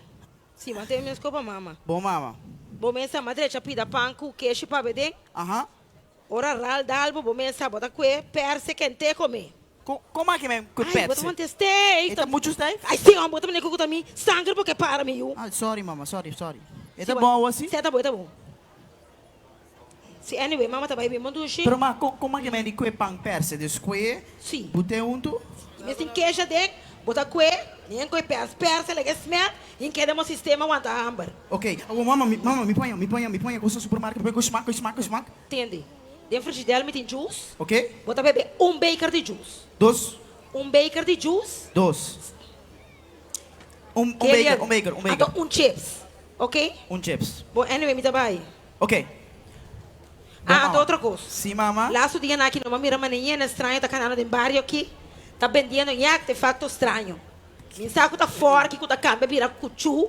Si, mante mes ko pa mama. Bo mama. Bo mesa m'a drecha pida pan ku keshi pa beden. Aha. Ora ral dal bo bo mesa bo ta kue perse kente kome. Kon aki men kue Ay bo ta perse? wante steif. E ta muchu steif? Ay si homber bo ta mane kukuta mi sanger bo ke para mi yu. Ay sorry mama sorry sorry. E ta bon awo si? Si e ta bon e ta bon. Si anyway mama ta bai bin bon dushi. Pero ma kon kon aki men di kue pan perse? Dus kue Si. bute huntu? Mes tin kesha den bo ta kue nen kue pers perse laga e smel hin keda mo sistema wanta hamber. Ok awo mama mi mama mi paña mi paña mi paña kosa supermarket mi paña koe smak koe smak koe smak. Tende, den frigidel mi tin juice. Ok. Bo ta bebe un beker di juice. Dos. Un beker di juice. Dos. Un, un beker, un beker, un beker. Anto un chips. Ok? Un chips. Bon, anyway, mi ta bai. Ok. Ah, anto otro kos. Si, mama. Lastu dianan aki no m'a mira manera yena straño ta kanando den bario aki, ta bendiendo ñe artefacto straño. Mi sa ku ta fòrki ku ta kambia bira kuchú.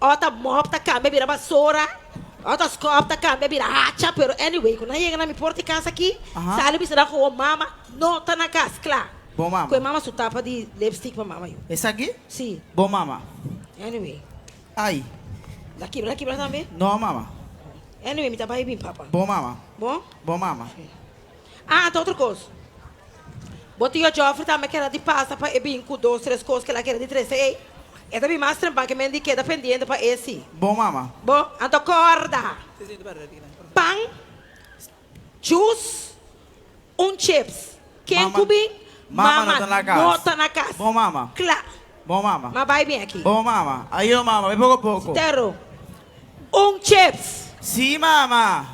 O ta mop ta cambia bira basora, o ta scop ta cambia bira hacha, pero anyway cu nan yega na mi porta di cas aki, sali bisa nan cu mama no ta na cas, cla. Bon mama. Cu e mama su tapa di lipstick pa mama yu. Esaki? Si. Bon mama. Anyway. Ay. La kibra, la kibra tambe? No mama. Anyway mi ta bay bin papa. Bon mama. Bon? Bon mama. Ah, ta otro cos. Bo tio Geoffrey tambe keda di pasa pa e bin cu dos tres cos ke la keda di trece ey. E ta bin mas trempan ke men di keda pendiente pa e si. Bo mama. Bo anto corda. Pan, juice, un chips. Ken cu bin? Mama no ta na cas. No ta na cas. Bo mama. Cla. Bo mama. Ma bay bin aki. Bo mama. Ayo mama, bay poco poco. Tero. Un chips. Si mama.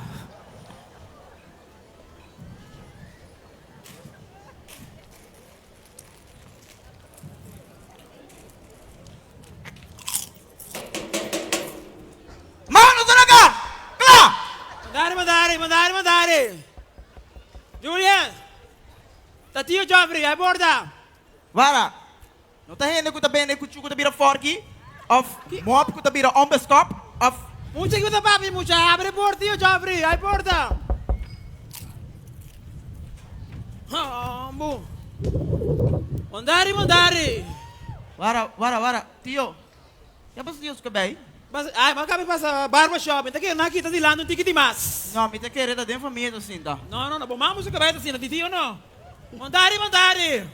Joffrey! Julian! Ta tio Joffrey, ai borda! Wara, no ta hende ku ta bende kuchu ku ta bira fòrki, òf mòp ku ta bira òmbeskòp, òf. Mucha ku ta papia mucha, abre por tio Joffrey, ai porta! Hombo! Mondari, mondari! Wara, wara, wara, tio, Ya pasa Dios kabei. Ay, m'a kabe pasa barber shop, mi ta kere nan kita dilanti un tiki di mas. No, mi ta kere ta den famia ta sinta. No, no, no, bo mama su kabei ta sinta, di tio no. Montari, montari.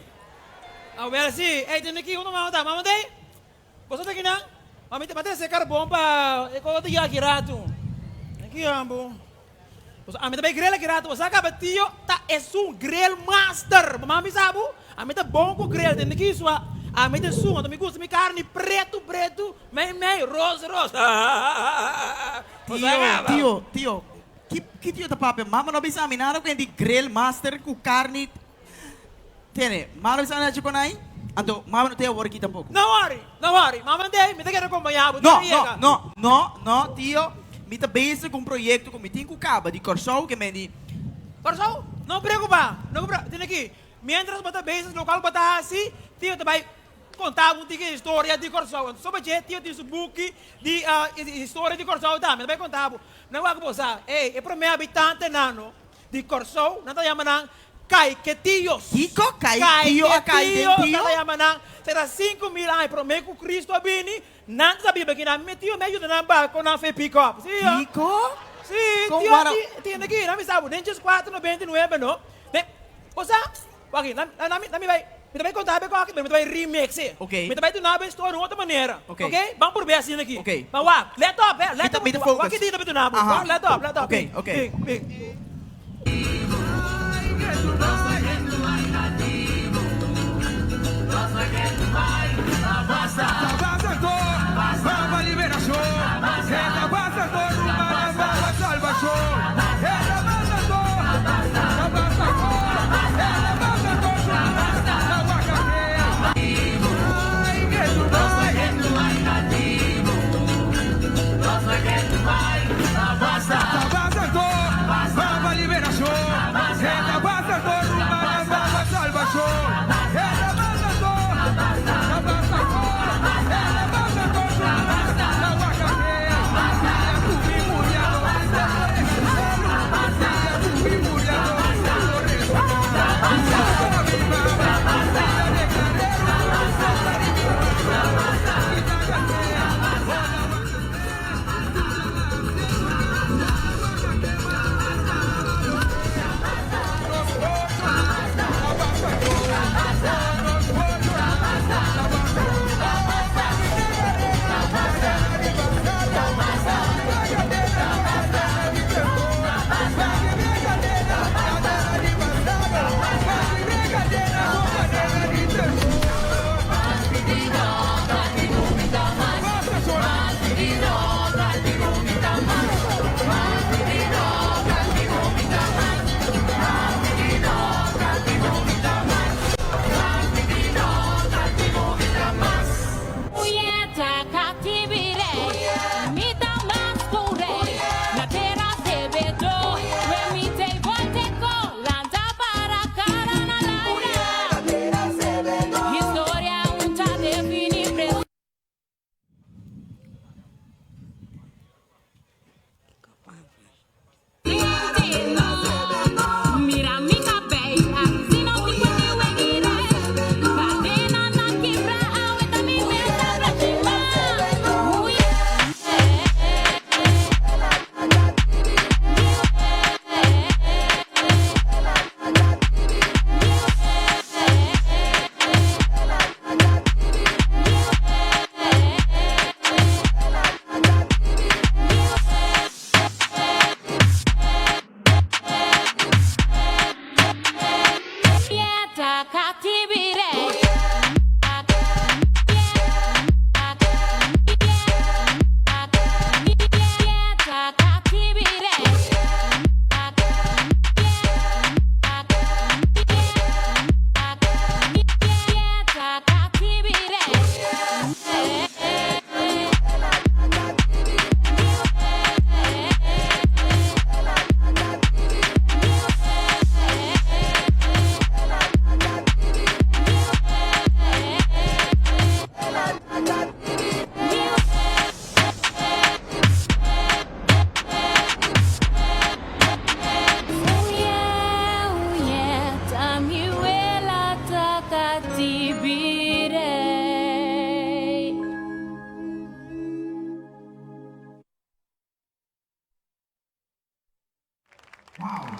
Awel si, ey tene ki uno mama ta, mama dey, boso ta kinan? Ma mi ta trese karbon pa e kos ta yaki ratu. Aki ambo. Pasobra ami ta bai grill aki rato, bo sa kaba tio ta esun grill master. Bo mama bisa bo, ami ta bon ku grill, tende ki sua, ami ta esun, anto mi gusta mi karni pretu pretu, mei mei, ros ros. Bo sa Tio, kaba. tio, tio, ki ki tio ta papia? Mama no bisa ami nada ku hende grill master ku karni. Tene, mama no bisa ami nada chikonai, anto mama no ta e awor aki tampoko. No worry, no worry, mama ndei, mi ta kere kompaña bo, No, tio no, yega. no, no, no, tio, mi ta bezig ku un proyekto ku mi tin ku kaba di Kòrsou ke men di. Kòrsou? No preokupá, no preokupá, tene aki, miéntras bo ta bezig lokual ku bo ta hasi, tio ta bai konta bo un tiki historia di Kòrsou. Anto soba dje, tio tin su buki di historia di Kòrsou tambe, ta bai konta bo. Nan wak bo sa, ey, e promé habitantenan no di Kòrsou, nan ta yama nan Kaiketios. Kiko? Kaiketio a kai den tio? Kaiketios nan ta yama nan. Será 5000 aña promé ku Kristu a bini, nan ta biba aki nan. Mi tio mi a yuda nan barko nan fe pick up. Sí, oh. Kiko? Sí, Kon tio wara. tende aki, nan bisa bo, den djes kuater noventa i nuebe no. Den, bo sa, wak aki, nan, nan, nan mi bai, mi ta bai konta bo aki, pero mi ta bai remix e. Ok. Mi ta bai duna bo e story un otro manera. Ok. Ok? Ban purbe asina aki. Ok. Ma wak, let op, eh, Mi let ta, op, mi ta wak focus. ki dia ta bai duna bo. Aha. Wak, let op, let op. Ok, Bin, ok. bin, bin.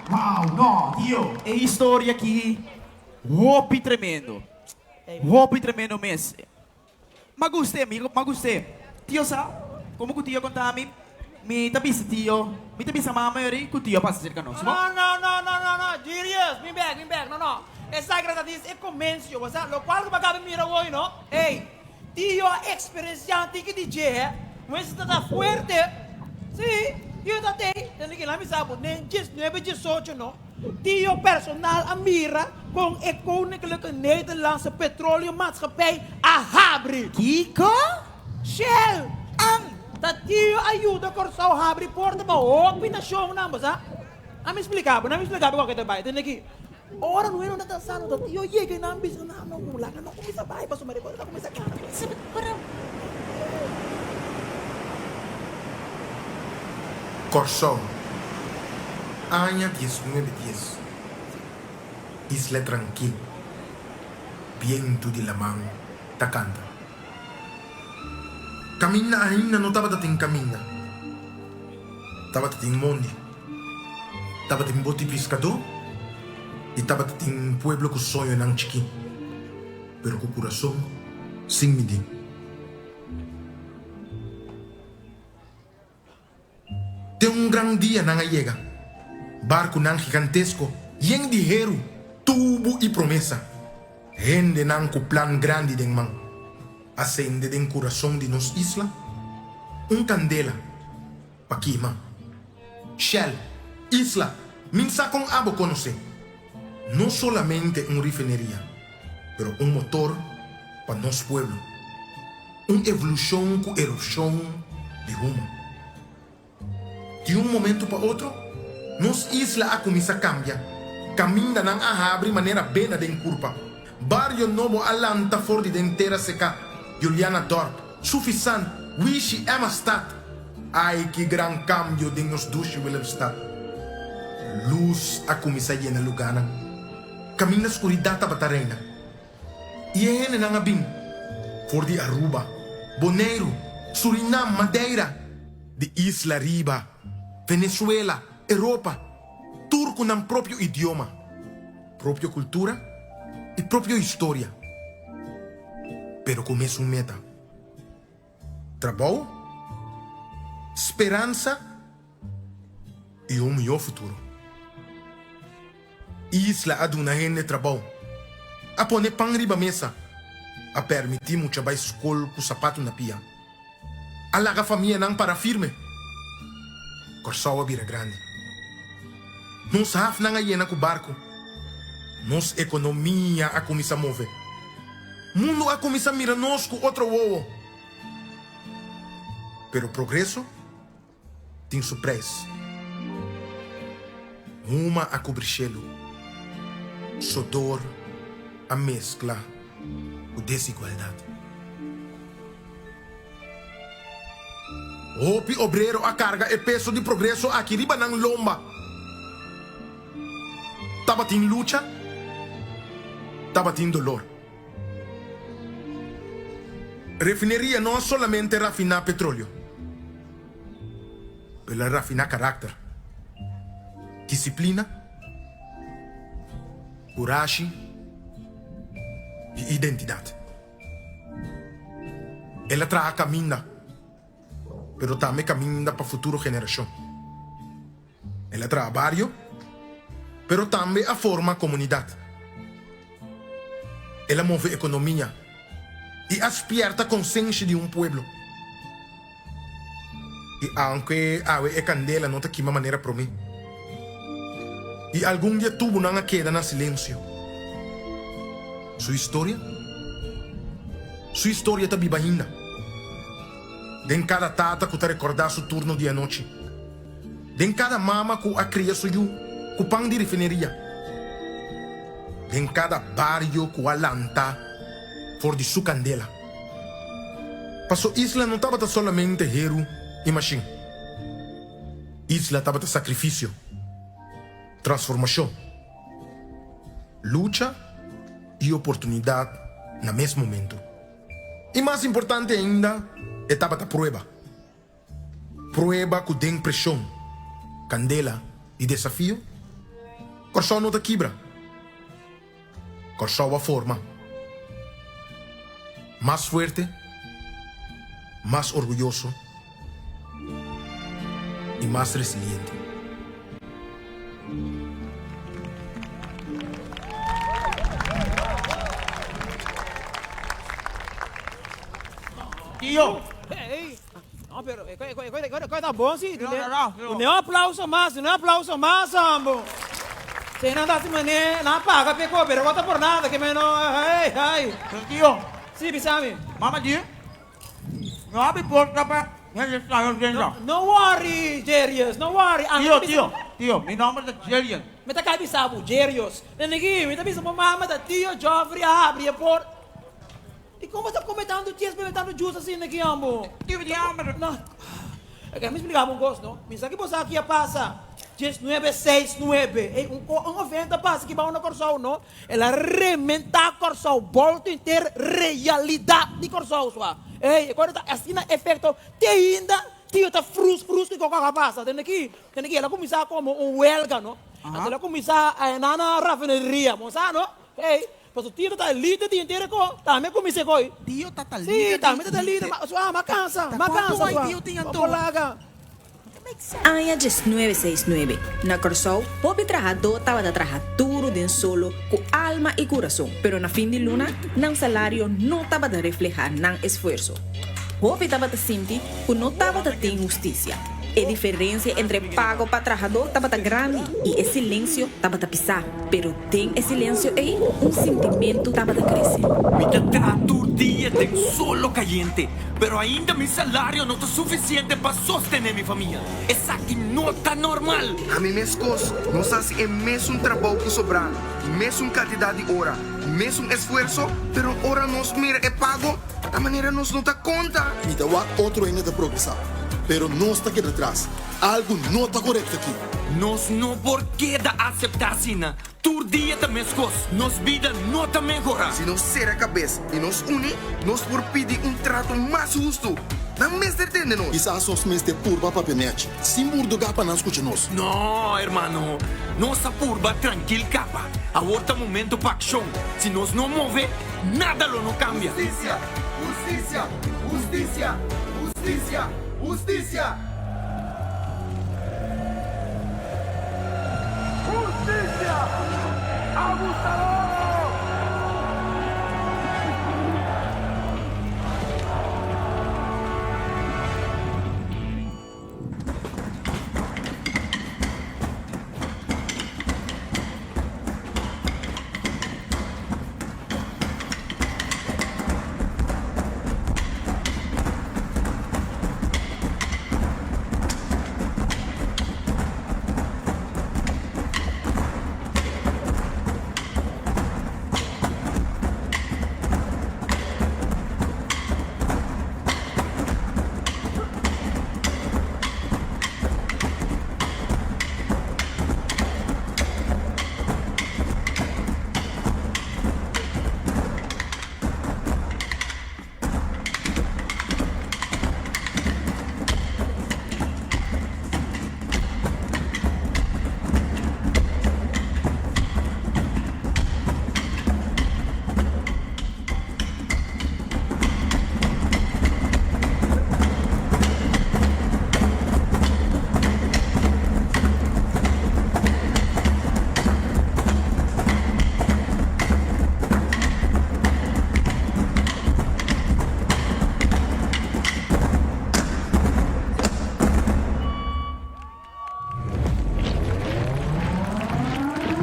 Wow, no, tio, e historia aki hopi tremendo. Hopi tremendo mes. M'a gust'é, mi m'a gust'é. Tio sa, komo ku tio konta mi, mi ta bisa tio, mi ta bisa mama yori ku tio a pasa serka nos, bo? No, no, no, no, no, no, Girius, bin bek, bin bek, no, no. Esaki ta dis e komensio, bo sa, lokual ku bo a kaba mira hoy, no? Ey, tio a eksperensiá tiki di dje, hè. Wens ta ta fuerte. Sí, tio ta tei, tende ki la mi sa bo, den diesnuebe, diesocho, no. Tio personal a mira kon e Koninklijke Nederlandse Petroleum Maatschappij a habri. Kiko? Shell! An! Ta tio a yuda Kòrsou habri porta pa hopi nashonnan, bo sa? A mi splika bo, na mi splika bo kòke ta bai. Tende aki, ora no hende ta sa no ta tio yega i nan bisa nan no ku laga no kuminsá bai pasobra e kos ta kuminsá kana. Kòrsou, aña diesnuebe dies. Isla trankil, bientu di laman ta kanta. Kaminda ainda no tabata tin kaminda. Tabata tin mondi, tabatin boti piskadó i tabata tin pueblo ku soñonan chikí, pero ku kurason sin midí. Te un gran dia nan a yega. Barkunan gigantesko yen di heru, tubu i promesa. Hendenan ku plan grandi den man. A sende den kurason di nos isla un kandela pa kima. Shell, Isla, min sa kon abo konosé. No solamente un refineria, pero un motor pa nos pueblo. Un evolushon ku erupshon di huma. Di un momentu pa otro, nos isla a kuminsá kambia. Kamindanan a habri manera bena den kurpa. Bario nobo a lanta for di den tera seká, Julianadorp, Suffisant, Wishi, Emmastad. Ai ki gran kambio den nos dushi Willemstad! Lus a kuminsá yena lugánan kaminda skuridat tabata reina. I e hendenan a bin for di Aruba, Boneiru, Surinam, Madeira, di Isla Riba, Venezuela, Europa, tur ku nan propio idioma, propio kultura i propio historia, pero ku mesun meta, trabou, speransa i un mihó futuro. Isla a duna hende trabou, a pone pan riba mesa, a permití mucha bai skol ku sapatu na pia, a laga famianan para firme. Kòrsou a bira grandi. Nos hafnan a yena ku barku. Nos ekonomia a kuminsá move. Mundu a kuminsá mira nos ku otro wowo. Pero progreso? Tin su prijs. Huma a kubri shelu. Sodor a meskla ku desigualdat. Hopi obrero a karga e peso di progreso aki riba nan lomba. Tabatin lucha, tabatin dolor. Refineria no a solamente rafiná petroleo, pero el a rafiná karakter, disiplina, kurashi i identidat. El a traha kaminda, pero tambe kaminda pa futuro generashon. El a traha bario, pero tambe a forma komunidat. El a move ekonomia i a spierta konsenshi di un pueblo. I aunke awe e kandela no ta kima manera promé, i algun di e tubunan a keda na silensio, su historia? Su historia ta biba ainda den kada tata ku ta rekordá su turno di anochi. Den kada mama ku a kria su yu ku pan di refineria. Den kada bario ku a lanta for di su kandela. Paso isla no tabata solamente heru i mashin. Isla tabata sakrifisio, transformashon, lucha i oportunidat na mes momentu. I mas importante ainda, e tabata prueba. Prueba ku den preshon, kandela i desafio, Kòrsou no ta kibra. Kòrsou a forma. Mas fuerte, mas orguyoso i mas resiliente. Tio! Hey, no, pero e e ta bon si. Dune un aplauso mas, dune un aplauso mas, ambo. Si nan ta hasi manera, nan a paga p'e ko, pero ko ta por nada, ke meno, hey, hey. Pero tio. Si, bisa mi. Mama di, no abi porta pa hende straño drenta. No worry, Jerius, no worry. Tio, tio, tio, mi nomber ta Jerius. Mi ta kai bisa bo, Jerius. Nene, mi ta bisa bo mama ta tio Geoffrey a habri e por. I kon bo ta kome tantu ches, bebe tantu jus asina aki, ambo? Tio di hamber. No. Oke, mi splika bo un kos, no? Mi sa ki bo sa ki a pasa diesnuebe seis nuebe. Ey, un ko, un evento a pasa aki bou na Kòrsou, no? El a rementá Kòrsou, bolto henter realidat di Kòrsou, sua. Ey, e kos ta asina efekto te ainda tio ta frus frus ki koko a pasa. Tende aki, tende aki el a kuminsá komo un welga, no? Anto el a kuminsá na na rafineria, bo sa, no? Ey. Paso tio ta ta lider di henter e ko, tambe kumins'é koi. Tio ta ta lider di. Sí, tambe ta ta lider, ma sua ma kansa, ma kansa sua. Tio tin anto? Bo laga. Aña diesnuebe seis nuebe, na Kòrsou, hopi trahadó tabata traha duru den solo ku alma i kurason, pero na fin di luna nan salario no tabata reflehá nan esfuerso. Hopi tabata sinti ku no tabata tin hustisia. E diferensia entre pago pa trahadó tabata grandi i e silensio tabata pisá. Pero den e silensio ei, un sintimentu tabata krese. Mi ta traha tur dia den solo kayente, pero ainda mi salario no ta sufisiente pa sostené mi famia. Esaki no ta normal! Ami meskos, nos hasi e mesun trabou ku sobrá, mesun kantidat di ora, mesun esfuerso, pero ora nos mira e pago, ta manera nos no ta konta. Mi ta wak otro hende ta progresá, pero nos ta keda tras. Algu no ta korekto aki. Nos no por keda aseptá asina. Tur dia ta meskos. Nos bida no ta mehorá. Si nos sera kabes i nos uni, nos por pidi un trato mas hustu. Nan mester tende nos. Kisas nos mester purba papia nèchi, sin burdugá pa nan skucha nos. No, hermano. Nos a purba trankil kaba. Awor ta momento pa akshon. Si nos no move, nada lo no kambia. Hustisia! Hustisia! Hustisia! Hustisia! Hustisia! Hustisia! Abusador!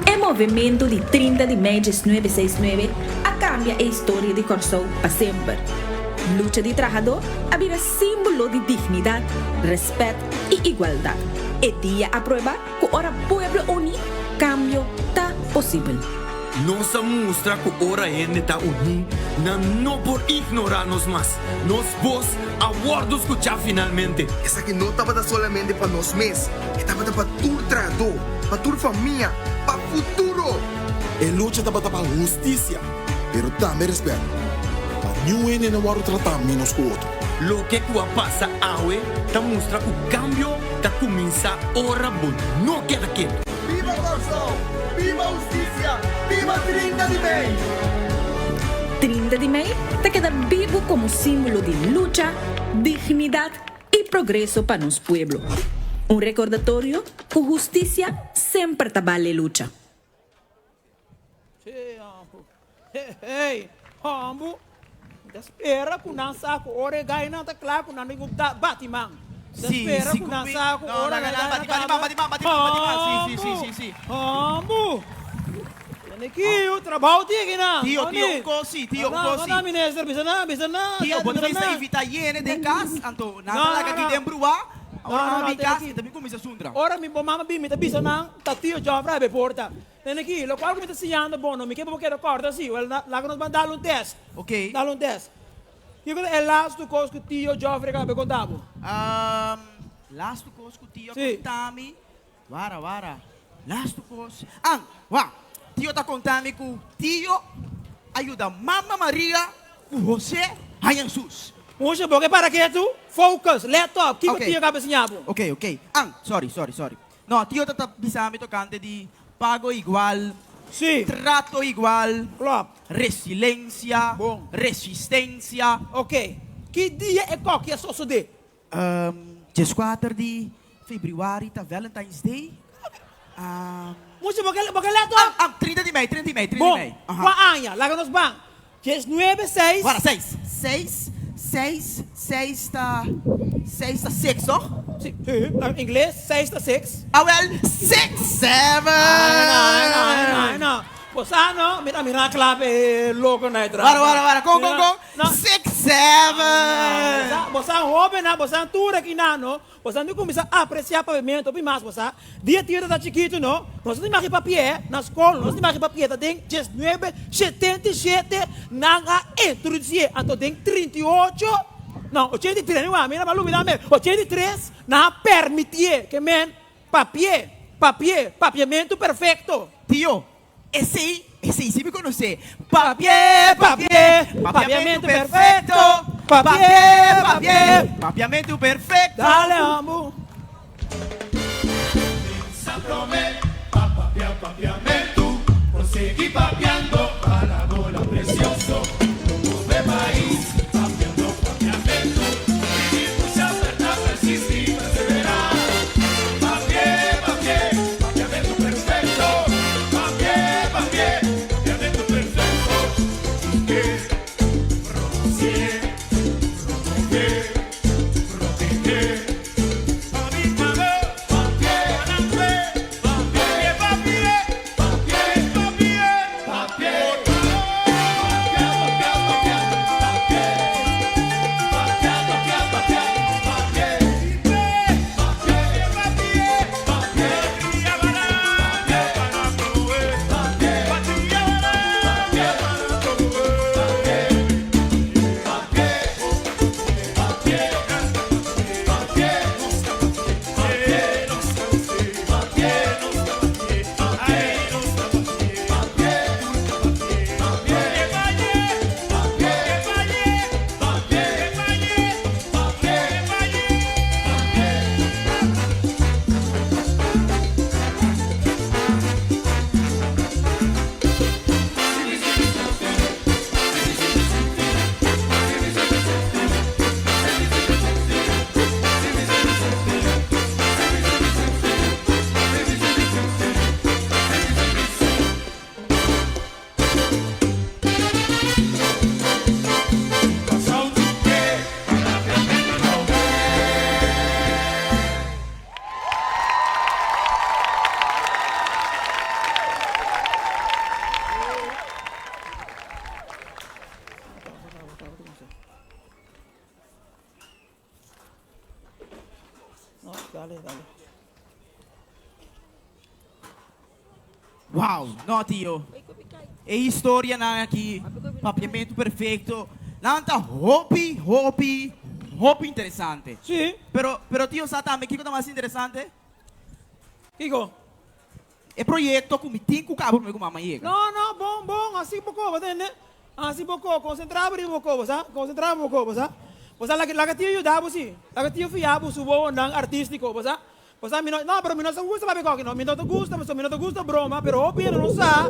E movementu di 30 di mei diesnuebe seis nuebe a kambia e historia di Kòrsou pa semper. Lucha di trahadó a bira símbolo di dignidat, rèspèt i igualdat. E dia a prueba ku ora pueblo uní, kambio ta posibel. Nos a mustra ku ora hende ta uní, nan no por ignorá nos mas. Nos bos a wòrdu skuchá finalmente. Esaki no tabata solamente pa nos mes, e tabata pa tur trahadó, pa tur famia, pa futuro! E lucha tabata pa hustisia, pero tambe rèspèt, pa niun hende no wòrdu tratá ménos ku otro. Loke ku a pasa awe ta mustra ku kambio ta kuminsá ora bo no keda ketu. Biba Kòrsou! Kòrsou! Biba hustisia! Biba 30 di mei! 30 di mei ta keda bibu komo símbolo di lucha, dignidat i progreso pa nos pueblo. Un rekordatorio ku hustisia semper ta bale lucha. Hey, hombu, mi ta spera ku nan sa ku ora e gainan ta kla ku nan tin ku bati man. Mi ta spera ku nan sa ku ora e gainan ta kla. Bati man, bati man, bati man. Si, si, si, si. Hombu, tene kiu, trabou tin aki nan. Tio, tio, un kos si, tio, un kos si. No, no, minister, bisa nan, bisa nan. Tio, bo ta mester invita yene den kas, anto nan ta laga aki den bruá, ora nan a bin kas, e ta bin kuminsá sundra. Ora mi bo mama bin, mi ta bisa nan, ta tio Joffrey a be porta. Tene aki, lokual ku mi ta siñando bo no, mi ke pa bo keda kòrda si, wèl laga nos ban dal un tèst. Ok. Dal un tèst. Kiko ta e lastu kos ku tio Geoffrey a kaba konta bo? Lastu kos ku tio a konta mi, wara wara, lastu kos, an, wak, tio ta konta mi ku tio a yuda mama Maria ku José haña Hesus. Musha, bo ke para ketu? Focus, let op, kiko tio a kaba siña bo? Ok, ok, an, sorry, sorry, sorry. No, tio ta ta bisa mi tocante di pago igual, Sí. trato igual, Klopt. resilencia, Bon. resistencia. Ok. Ki dia e koki a sosodé? Dieskuater di februari ta Valentine's Day. Mucha, bo ke bo ke let op? 30 di mei, 30 di mei, 30 di Bon. mei. Aha. Kua aña? Laga nos ban. Diesnuebe, seis. Wara, seis. Seis, seis, seis ta, seis ta six, toch? Si, si, na ingles seis ta six. Awel, six, seven! Ai, ai, ai, no. Bo sa no, mi ta mira kla pa e lokonan ei tras. Wara, wara, wara, kon, kon, kon? Six, seven! Bo sa hobennan, bo sa tur akinan no, Bo sa mi kuminsá apresiá papiamentu hopi mas, bo sa. Dia tio ta chikitu no, nos no tin maki papi'é na skol, nos no tin maki papi'é, ta den diesnuebe 77 nan a introdusié, anto den 38, no, 83, mi wak, mi a lubidá mes, 83 nan a permitié ke men papi'é, papi'é, papiamentu perfekto. Tio, Esei, esei si mi konosé. Papié, papié, papiamentu perfekto. Papié, papié, papiamentu perfekto. Dale ambu. Sa promé pa papia papiamentu, por sigui papiando parabola precioso. Promové pais papiando papiamentu, pidi pusha perta persisti perseverá. Papié, papié, papiamentu perfekto. Papié, papié, papiamentu perfekto. Ke produsié, promové, protegé. Pa mi pueblo, papié, papié, papié, papié, papié, papié. Papia, papia, papia, papié. Papia, papia, papia, papié. Wow, no tio. E historianan aki, papiamentu perfecto, nan ta hopi, hopi, hopi interesante. Sí. Pero, pero tio sa tambe kiko ta mas interesante? Kiko? E proyecto ku mi tin ku kaba prome ku mama yega. No, no, bon, bon, asi bo koba, tende? Asi bo koba, konsentrá bo riba bo koba, sa? Konsentrá bo koba, sa? Bo sa, laga, laga tio yuda bo si. Laga tio fia bo su wowonan artístiko, bo sa? Bo sa mi no, no, pero mi no sa gusta papia koki no, mi no ta gusta pasobra mi no ta gusta broma, pero hopi hende no sa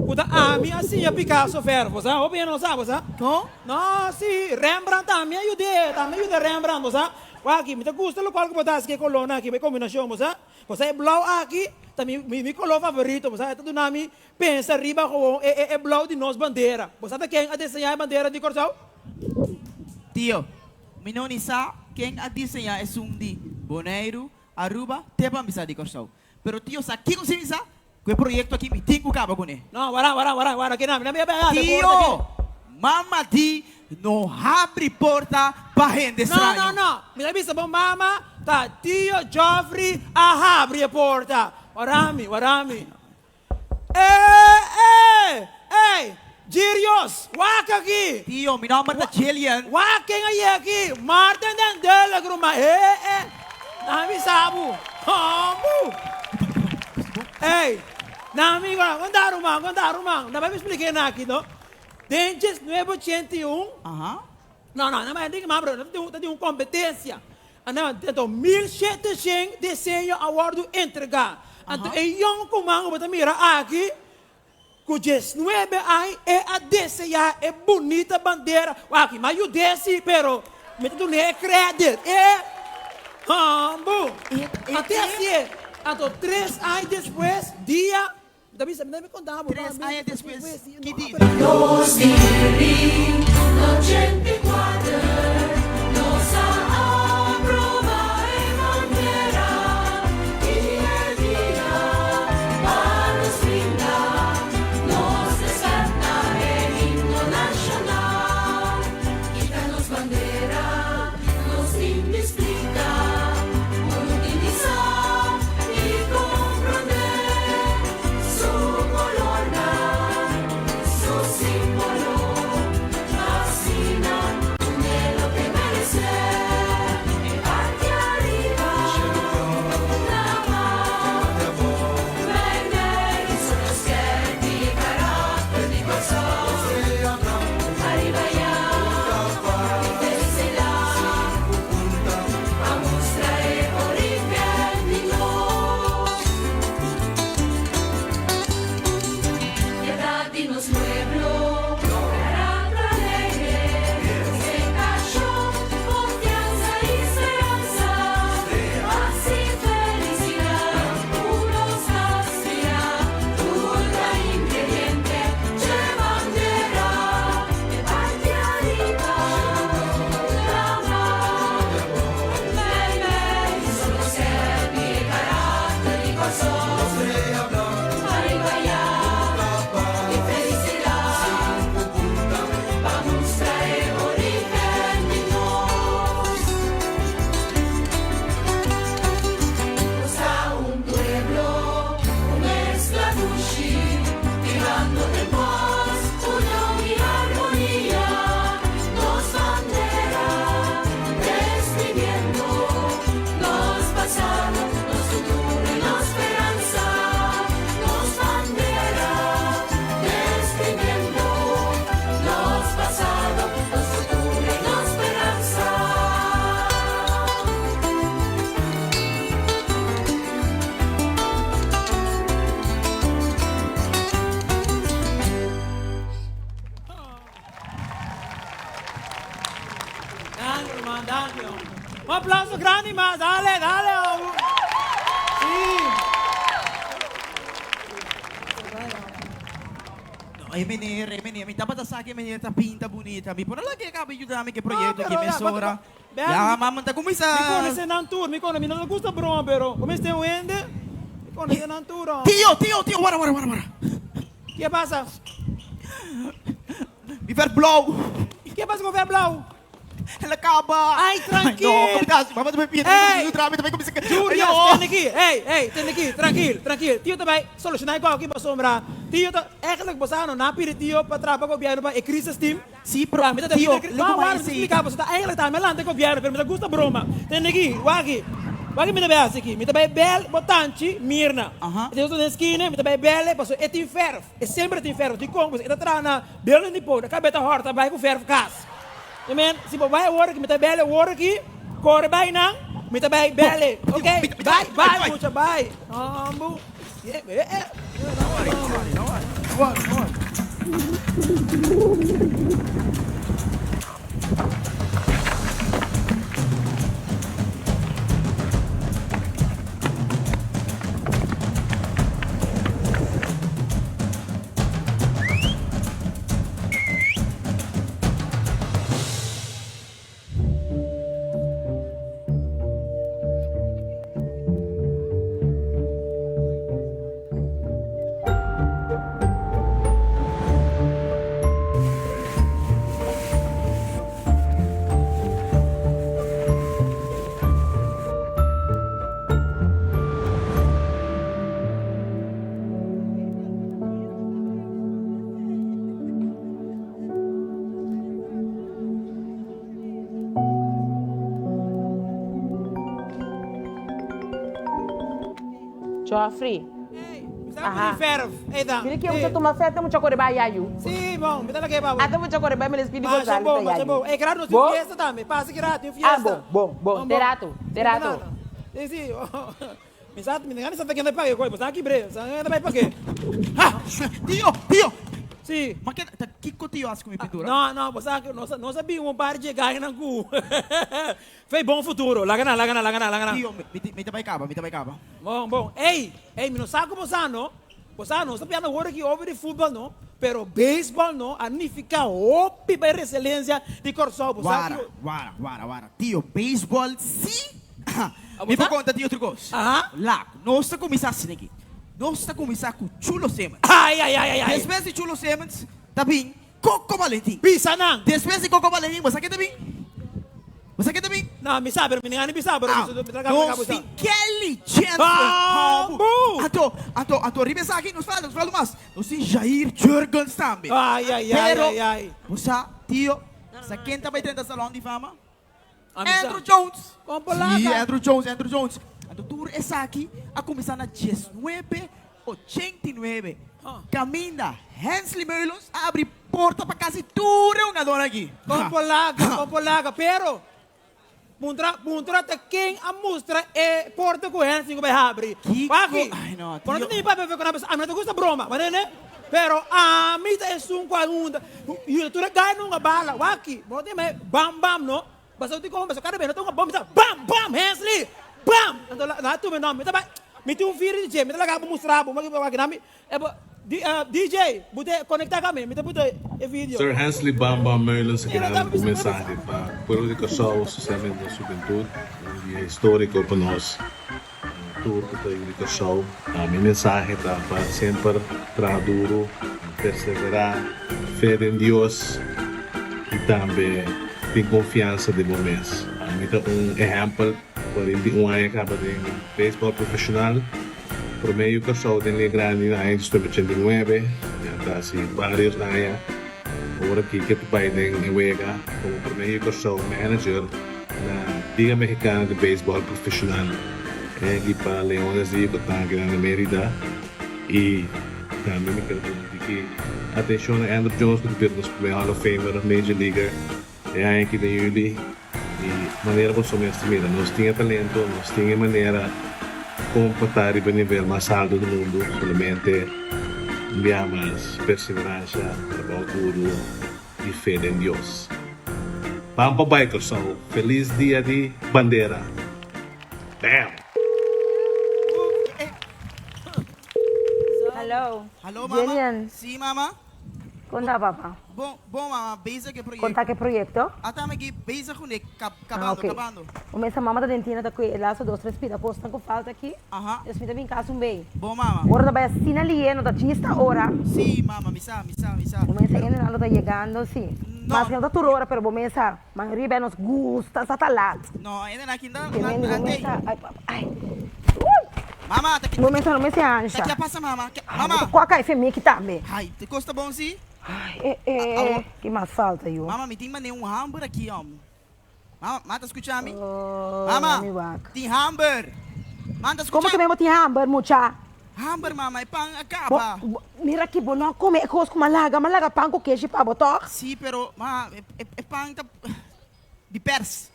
ku ta ami a siña Picasso verf, bo sa, hopi hende no sa, bo sa. Kon? No, si, Rembrandt tambe a yud'é, tambe a yuda Rembrandt, bo sa. Wak, mi ta gusta lokual ku bo ta hasi ku e kolónan aki, e kombinashon, bo sa. Bo sa e blou aki ta mi mi koló favorito, bo sa, e ta duna mi pensa riba gewoon e e e blou di nos bandera. Bo sa ta ken a diseñá e bandera di Kòrsou? Tio, mi no ni sa ken a diseñá esun di Boneiru, Aruba, te pa mi sa di Kòrsou. Pero tio sa kiko si mi sa? Ku e proyekto aki mi tin ku kaba kuné. No, wara, wara, wara, wara, kina, mi na mi a bèha de porta Tio, mama di no habri porta pa hende No, straño. no, no, mi ta bisa bo mama ta tio Geoffrey a habri e porta. Wara mi, wara mi. Eh, eh, ey, Girios, wak aki. Tio, mi nomber ta Jillian. Wak ken a yega aki, Marten den Dulk, ruman. Eh, eh, nan bisa bo, hombu. Ey, nan amigo, konta ruman, konta ruman. Nan bai mi splika nan aki, no. Den 1981, no, no, nan bai Enrique Mabro, nan ta tin un competencia. Anto 1700 diseño a wòrdu entregá. Anto e yònkuman ku bo ta mira aki, ku diesnuebe aña e a deseá e bunita bandera. Wak, mi a yud'é sí, pero mi ta dun'é e krèdit. E hòmbu. Anto e hasié. Anto tres aña despues, dia, mi ta bisa, mi ta konta bo. Tres aña despues, ki dia? Nos di mil ochenta i kuater nos a aproba e bandera i e dia pa nos brinda nos respet na e himno nashonal. Kita nos bandera, nos tin di splika, unu tin di sa i komprondé su kolornan, su símbolo, asina dun'é loke meresé. E parti ariba na mar, meimei su skèrpi e karakter di Kòrsou. Ariba ya, mi felisidat pa mustra e origen di nos. Piedad di nos pueblo, karakter alegre, aserkashon, konfiansa i speransa, pas i felisidat ku nos ta aspirá, tur ta ingrediente dje bandera, e parti ariba la mar, meimei solo skerpi e karakter di Kòrsou, ariba ya di felisidat pa mustra e origen di nos. Nos ta un pueblo, un mezcla dushi, bibando den paz, union i armonia. Nos bandera, describiendo nos pasado, nos futuro i nos speransa. Nos bandera, describiendo nos pasado, nos futuro i nos speransa. Danki ruman, danki. Un aplauso grandi mas, dale, dale. Sí. No, e meneer, e meneer, mi tabata sa ku e meneer ta pinta bunita. Mi por a laga e kaba yuda mi ku e proyekto aki mesora. Ya, mama ta kuminsá. Mi konosé nan tur, mi konosé, mi no ta gusta broma, pero ku mester un hende, mi konosé nan tur. Tio, tio, tio, wara, wara, wara, wara. Ke pasa? Mi ver blou. Ke pasa ku ver blou? El a kaba. Ay, trankil. No, komo ta hasi? Mama ta bai pidi Ey! mi mi ta bai kuminsá. Jurias, tende aki. Ey, ey, tende aki. Trankil, trankil. Tio ta bai solushoná e kòki aki pasobra tio ta, eigenlijk bo sa no, nan a pidi tio pa traha pa gobièrnu pa e crisis team. Sí, pero Ya, mi ta tio, tio, lo no, ku wak, mai mi ta esei. splika bo, eigenlijk ta mi a lanta e gobièrnu, pero mi ta gusta broma. Tende aki, wak aki. Wak ki mi ta bai hasi aki. Mi ta bai bèl bo tanchi, Mirna. E ta den skina, mi ta bai bèl e pasobra e tin fèrf. E semper tin fèrf. Dikon? Pasobra e ta traha na building depot, e kabes ta hòrta bai ku fèrf kas. Amen. Si bo bai awor aki, mi ta bèl awor aki, kore bai nan. Mi ta bai bele, ok? Bai, bai, mucha, bai. Hambu. Eh, eh, eh. Geoffrey. Aha. Verf. Eta. Mira que mucha toma fé, mucha corre ba yayu. Sí, bom, me tá lá babo. Ata mucha corre ba me les pidi Masha Gonzalo bom, ta masha yayu. bom. Eh, claro, Bo? tem fiesta também. Passa que rato, tem fiesta. Ah, bom, bom, bom. Terato, terato. Sí, sí. Me sabe, me engana, sabe que não pague, coisa. Sabe que bre, sabe que não pague. Ah, tio, tio. Sí. Ma che ta kiko tio hace com mi pintura? No, no, você não, não sabia um par de ganha na cu. Foi bom futuro. Lagana, lagana, lagana, lagana. Tio, mi mi ta bai caba, mi ta bai caba. Bom, bom. Ei, ei, mi não sabe como você não. Você não, você piano agora que houve de futebol não, pero beisebol não, anifica hopi para resiliência de Corsol. Você Wara, wara, wara, wara. Tio, baseball, sim. Mi você? por conta de outra coisa. Aham. Lá, nós está começar assim aqui. Nós está começar com Chulo Simmons. Ai, ai, ai, ai, ai. Después de Chulo Simmons, tá bem Coco Valentim. Pisa não. Después de Coco Valentim, você quer também? Você quer também? Não, me sabe, me engano, me sabe. Ah, nós tem Kelly Jensen. Bambu. Anto, anto, anto, ribe aqui, nos fala, nos fala mais. Nós tem Jair Jurgens também. Ai, ai, ai, Pero, ai, ai. Você, tio, você quem tá vai dentro do salão de fama? Ah, me Andrew sabe. Jones. Como lá, Sí, cara? Andrew Jones, Andrew Jones. Anto, tur essa aqui a começar na 1989. Caminda, Hensley Meulens abre porta para quase tudo um jogador aqui. Com polaca, com polaca, pero Muntra, muntra te quem a mostra é porta com Hansen que vai abrir. Aqui. Ai, no, Quando tem papel com a pessoa, a mim não gusta broma, mas né? Pero a mim é um qualunda. E tu ganha numa bala, aqui. Bom tem bam bam no. Mas eu digo como, mas o cara bem, não tem uma bomba, bam bam Hensley. Bam! Então lá tu me nome, tá bem. Me tem um filho de me tá lá para mostrar, mas que nome é DJ, bute conectar comigo, me tá bute e vídeo. Sir Hensley Bam Bam Meulens quer um mensagem para o pueblo de Curaçao, especialmente a juventude, um dia histórico para nós. Tour que está de Curaçao. A minha mensagem está para sempre trabalhar duro, perseverar, fé em Deus e também ter confiança de vocês. A mim tá um exemplo, 41 anos acaba de beisebol profissional, Promedio Curaçao tem Liga Grande na aña 1989, já está assim vários anos. Agora aqui que tu vai em Wega como promedio Curaçao manager na Liga Mexicana de Beisebol Profissional. É aqui para Leones de Yucatán, que é na Mérida. E também me quero dizer que atenção a Andrew Jones, que é o primeiro Hall of Famer, Major Leaguer. É aqui de Juli. E maneira como somos mira, nós tinha talento, nós tinha maneira comportar o nível mais alto do mundo, solamente mais perseverança, trabalho duro e fé em Deus. Vamos para o so feliz dia de bandeira. Bam! Hello. Hello, mama. Jillian. Sí, mama. Conta, papá. Bom, bom, mama. Bezig que proyecto. Conta que proyecto? Ah, tá, aqui bezig com ele, Ah, acabando, ok. acabando. Começa a mama da dentina da que lá só dois, três pida, costa com falta aqui. Aham. Deus me dá em casa um bem. Bom, mama. Ora vai assim ali, não tá dista hora. Sí, mama, misa, misa, misa. Começa ainda não tá chegando, sim. Mas não tá tudo hora, pero começa. Mas riba nos gusta, satalat. No, ainda na quinta, Que na, vem, na, começa. Ai, papá, ai. Mama, tá aqui. Começa, não me se ancha. Tá aqui passa, mama. Que- Mama. Qual que é aqui também? Ai, te custa bom, sim? Ai, é, é, que mais falta, eu. Mama, me tem mané um hambúrguer aqui, homem. Mama, mata escuchar-me? Oh, Mama, mi vaca. tem hambúrguer. Manda Como que mesmo tem hambúrguer, mucha? Hambúrguer, mama, é pão acaba. Bo, bo, mira aqui, bo, não come coisa com malaga, malaga pão com queijo para botar. Sim, pero, ma, é, é, é pão tá, de pers.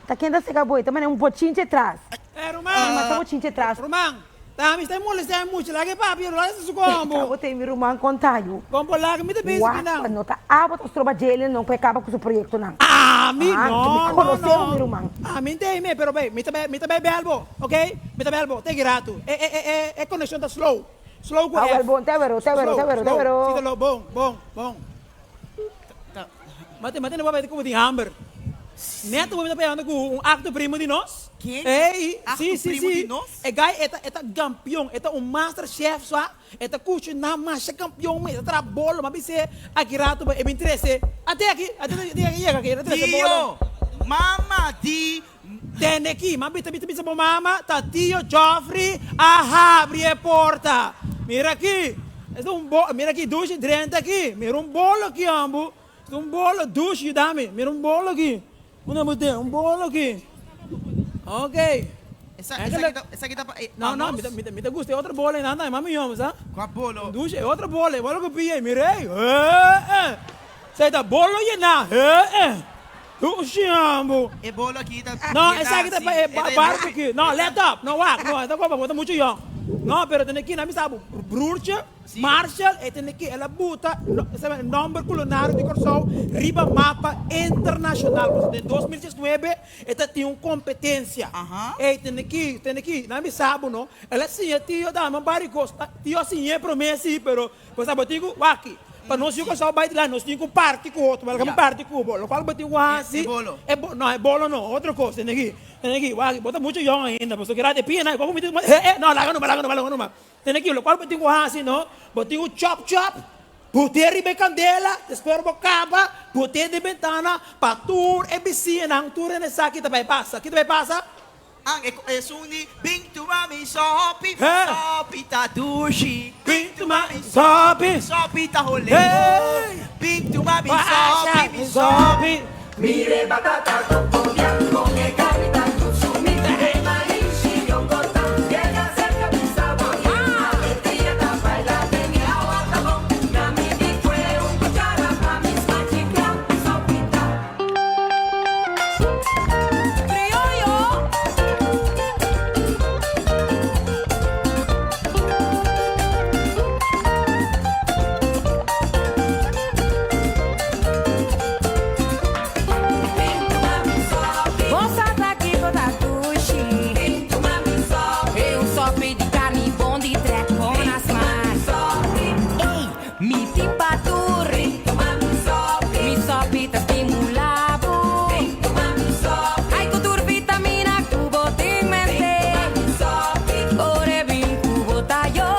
Ta ken ta seka bo? E ta manda un bochinche tras. Eh, ruman. Mata bochinche tras. Ruman, ta mi sta molestia e mucha. Laga e papia, laga e su kombo. Abo te mi ruman konta yu. Kombo laga mi ta bisa ki nan. Wak, no ta abo ta stroba djele non ku e kaba ku su proyektonan. Ami? No, no, no. Mi konosé bo mi ruman. Ami ntei me, pero bay, mi ta bay, mi ta bay bel bo, ok? Mi ta bel bo, te ki ratu. E, e, e, e konekshon ta slow. Slow ku F. Awel bon, te wero, te wero, te wero, te wero. Slow, si ta low, bon, bon, bon. Mate, mate no papia como tin hamber. Net bo ta pegando cu un acto primo di nos. Ken? Ey, Acto si, si, primo si. di nos? E guy e ta, e ta campeon, e ta un master chef swa. E ta cushina masha campeon mes, e ta traha bolo. M'a bis'é aki rato e bin trece. Ate aki, ate aki yega aki, e ta trece bolo. Tio, mama di. Tende aki, m'a bisa bisa bo mama, ta tio Geoffrey a habri e porta. Mira aki, es un bo, mira aki dushi drenta aki, mira un bolo aki ambu, es un bolo, dushi yuda mi, mira un bolo aki, unda bo tin, un bolo aki, ok. Esaki ta pa No, no, mi ta, mi ta gusta e otro bolo einan tambe, mami yom, sa? Kua bolo? Dushi, e otro bolo, e bolo ku pia, mira ei, eh, eh, esaki ta bolo yená, eh, eh. Ushiambo. E bolo aki ta No, esaki ta pa e barbecue. No, let up. No, wak. No, e ta koba, bo ta muchu yong. No, pero tene ki, nan bisa bo, broertje, Marshall, e tene ki, el a buta nomber culinario di Kòrsou riba mapa internashonal. Pasobra den 2019 e ta tin un kompetensia. Ey, tene ki, tene ki, nan bisa bo, no, el a siña tio dame un par di kos. Tio a siñ'é promé si, pero Pues abo tin ku wak pa nos yu Kòrsou bai dilanti nos tin ku parti ku otro wèlke mi parti ku bo lokual bo tin ku hasi E bolo. E bo no e bolo no otro kos tende aki tende aki wak bo ta muchu yòn ainda pasobra keda te pia nan kòkò mi tin he he no laga numa laga numa laga numa tende aki lokual bo tin ku hasi no bo tin ku chòp chòp bot'é riba e kandela despues bo kaba bot'é den bentana pa tur e bisiñanan tur hende sa ki ta bai pasa ki ta bai pasa. Ang e esun di Bin tuma mi sopi, sopi ta dushi. Bin tuma mi sopi, sopi ta hole. Bin tuma mi sopi, mi sopi. Mire batata con con e carita consumita e maishi yogota llega cerca mi sabor alegría ta baila den e awa ta bon na mi di kue un cuchara pa mi smachi kla sopita. Criollo. Bo sa ta kiko ta dushi. E un sopi di carni bon di trek bon na smaak. Ey, mi tin pa tur. Mi sopi ta stimula bo. Ai ku tur vitamina ku bo tin mester. Ora e bin ku bo ta yo.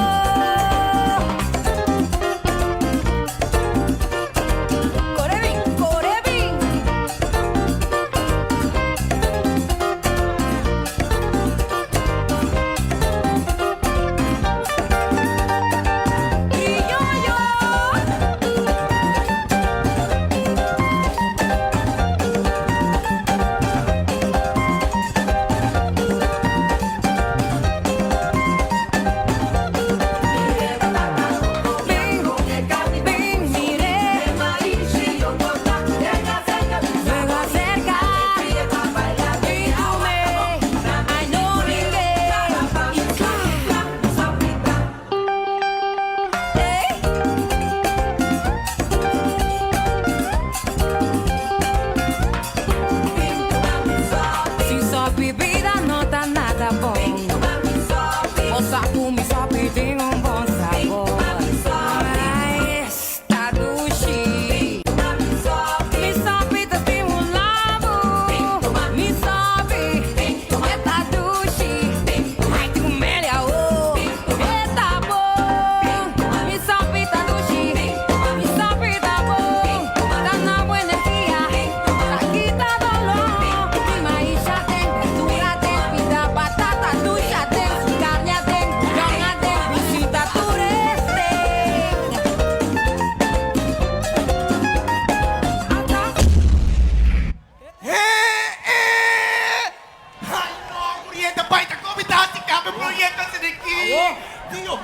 Kore bin, kore bin. Criollo. Bin, bin, mire. Venga cerca. Y tú me, ay no ringue. Y cla. Ey. Si sopi bida no ta nada bon. Bo sa ku mi sopi tin un bon sabor. Ai, esta dushi. Mi sopi ta stimula bo. Mi sopi e ta dushi. Ai, tin un mele awo. E ta bon. Mi sopi ta dushi. Mi sopi ta bon. Ta na bo energia. Ta kita doló. Mi mais aden, verdura aden, pida batata dushi aden, su carni aden, bouillon aden, bishita tur este. Ai no, Coriente bai ta komi ta hasi cambio proyecto asina aki. Tio,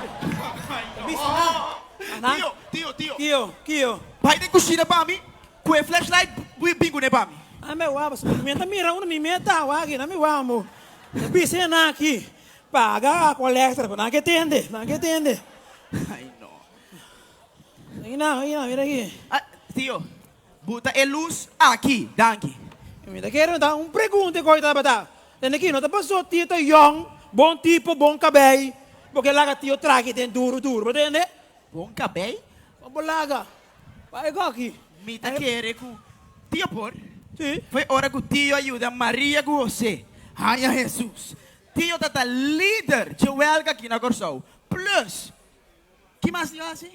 ai no. Tio, tio, tio. Kio, kio. Bai den cushina pa mi, cu e flashlight bin cune pa mi. Ami wak, mi ta mira unda mi meta wak aki, mi wak mo. Ta bisa nan aki, paga aqua extra, pero nan ke tende, nan ke tende. Ay no. Aki nan, aki nan, mira aki. Ah, tio, buta e lus aki, danki. Mi ta kere ta un pregunta ku tabata. Tende aki, no ta paso tio ta yong, bon tipo, bon kabei, bo ke laga tio traki den duru duru, bo tende? Bon kabei? Bo laga. Bai ku aki. Mi ta kere ku tio por. Si. Foi ora ku tio a yuda Maria ku José haña Hesus. Tio ta ta lider dje wèlga aki na Kòrsou. Plus, ki mas tio a hasi?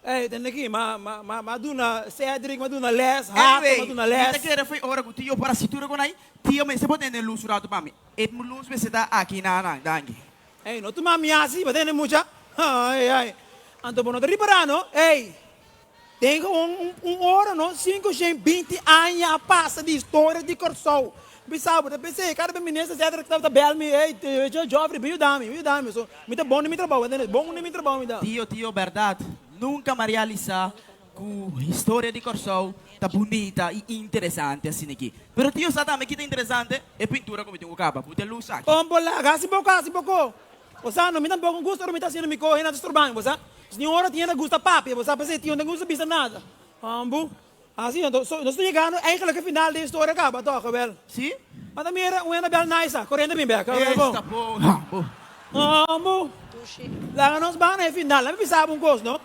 Ey, tende aki, m'a, m'a, m'a, m'a duna Cedric, m'a duna lès, Hato, Anyway, m'a duna mi lès. ta kere foi ora ku tio por hasi tur e konai. Tio mester por tende lus un ratu pa mi. E lus mester ta aki na nan. Danki. Ey, no tuma mi asi, bo tende mucha? Ay, ay. Anto bo no ta ripará, no? Ey, den gewoon un, un ora, no? 520 aña a pasa di historia di Kòrsou. Bisa bo ta pens'é, kada be minister Cedric tabata bèl mi, ey, Geoffrey, bin yuda mi, bin yuda mi. So, mi ta bon den mi trabou, bo tende? Bon den mi trabou mi ta. Tio, tio, bèrdat, nunka m'a realisá ku historia di Kòrsou ta bunita i interesante asina aki. Pero tio sa tambe ki ta interesante? E pintura ku mi tin ku kaba. Bo ta lus aki. Kon bo laga? Hasi poko, hasi poko. Bo sa, no mi tampoko gusta ora mi ta hasiendo mi kohe na ta stroba mi, bo sa. Ni ora tin hende gusta papia, bo sa, p'esei tio no gusta bisa nada. Hambu. Hasi, anto, so, nos ta yegando eigenlijk e final di e historia kaba, tòg, awel. Si? Ma ta mira un hende bel nice, koriente bin bèk, awel bon. Esta bon, hambu. Hambu. Laga nos ban na e final. Lami bisa bo un kos, no.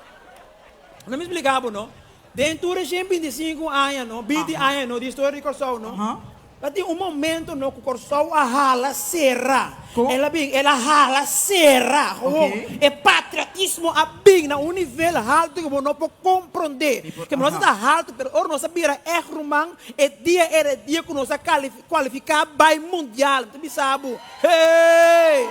Lo mi splika bo no, den tur e shen 25 aña no, 20 aña no di historia di Kòrsou no, ta tin un momento no ku Kòrsou a hala sera, el a bin, el a hala sera, gewoon e patriotismo a bin na un nivel haltu ku bo no por komprondé, ke nos ta haltu pero ora nos a bira ègt ruman e dia era e dia ku nos a kualifiká bai mundial, mi ta bisa bo, hey!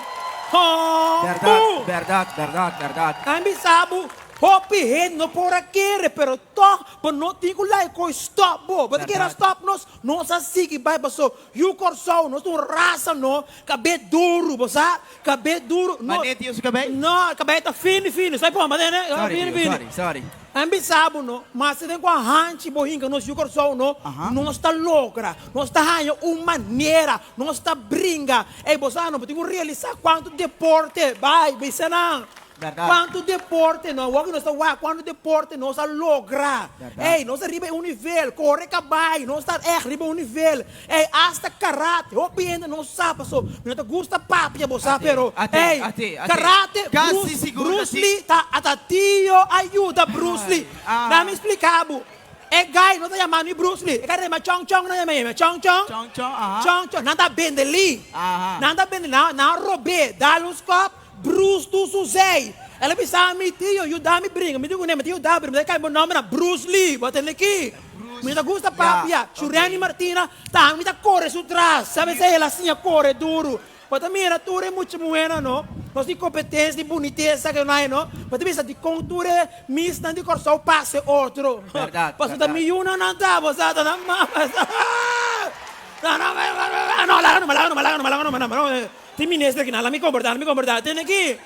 Hòmbu! Bèrdat, bèrdat, bèrdat, bèrdat. Mi bisa bo. Hopi hende no por a kere, pero tog bo no tin ku laga koe stop bo. Bo ta kere a stop nos? Nos a sigui bai paso yu Kòrsou, nos ta un rasa no, kabé duru, bo sa? Kabé duru. No, Manera tin su kabei? No, kabei ta fini fini. Sai pon, manera, Sorry, fini tio, fini. sorry, sorry. An bisa bo no, mas den kua hanchi bo hinka nos yu Kòrsou no, nos ta logra, nos ta haña un manera, nos ta bringa. Ey, bo sa no, bo tin ku realisá kuantu deporte bai, bisa nan. Berdad. Cuanto deporte no, awor cu nos ta wak cuanto deporte nos a logra. Berdad. Ey, nos ta riba e un nivel, core cabai, nos ta echt riba un nivel. Ey, hasta karate, hopi hende no sa paso, mi no ta gusta papia bo sa, Ate, pero ate, ey, ate, ate. karate, Casi Bruce, sigur Bruce ta si. Lee ta ata tio a yuda Bruce Lee. Ay, ah. Dame explica bo, e guy no ta yama ni Bruce Lee, e guy ta yama Chong Chong, nan yama yama Chong Chong. Chong Chong, aha. Chong Chong, nan ta bende Lee. Aha. Nan ta bende, nan, nan a robe, dal un skop. Bruce tu su zei. El a bisa mi, Tio, yuda mi bringa. Mi di kuné, mi ta yuda bringa. Mi ta kai bo nomber na Bruce Lee. Bo a tende ki? Mi ta gusta papia. Shureni Martina tambe mi ta kore su tras. Sabe esei? El a siña kore duru. Bo ta mira tur e mucha muhénan, no? Nos tin kompetensia di bunitesa ke nan, no? Bo ta bisa dikon tur e misnan di Kòrsou pasa e otro. Pasobra ta mi yunan nan ta, bo sa, ta nan mama. No, laga numa, laga numa, laga numa, laga numa. Tin minister ki nan la mi komportá, la mi komportá. Tene ki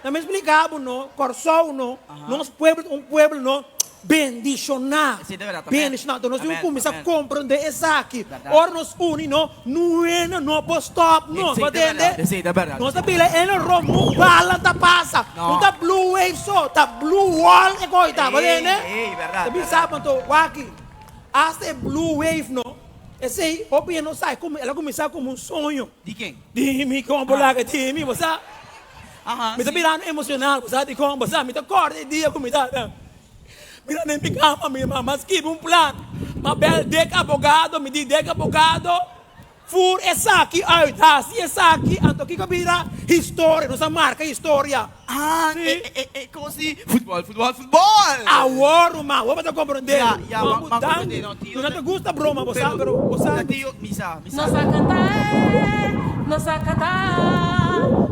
nan mi splika bo no, Kòrsou no, nos pueblo ta un pueblo no bendishoná. Bendishoná. Enton nos tin ku kuminsá komprondé esaki. Ora nos uni no, nuena no por stòp nos. Bo tende? Nos ta bila e romu bala ta pasa. No ta blue wave so, ta blue wall e koi ta. Bo tende? Ta bisa bo anto, wak, asta e blue wave no, esei hopi hende no sa, el a kuminsá komo un soño. Di ken? Di mi kon bo laga di mi, bo sa. Mi ta birando emocional, bo sa dikon? Bo sa, mi ta corda e dia ku mi ta mira den mi cama, mi mama skibi un plan, m'a bel dek abogado, mi di dek abogado, fur esaki uit, hasi esaki, anto kiko bira historia, nos a marca historia. Ah, Si. e, e, e kos di futbol, futbol, futbol! Awor, ruman, awor bo ta comprende. Ya, ya, Bo ma, ma danki. comprende, no, tio No ta gusta broma, bo sa, pero bo sa. Ya, tio, mi sa, mi sa. Nos a canta eh, nos a canta,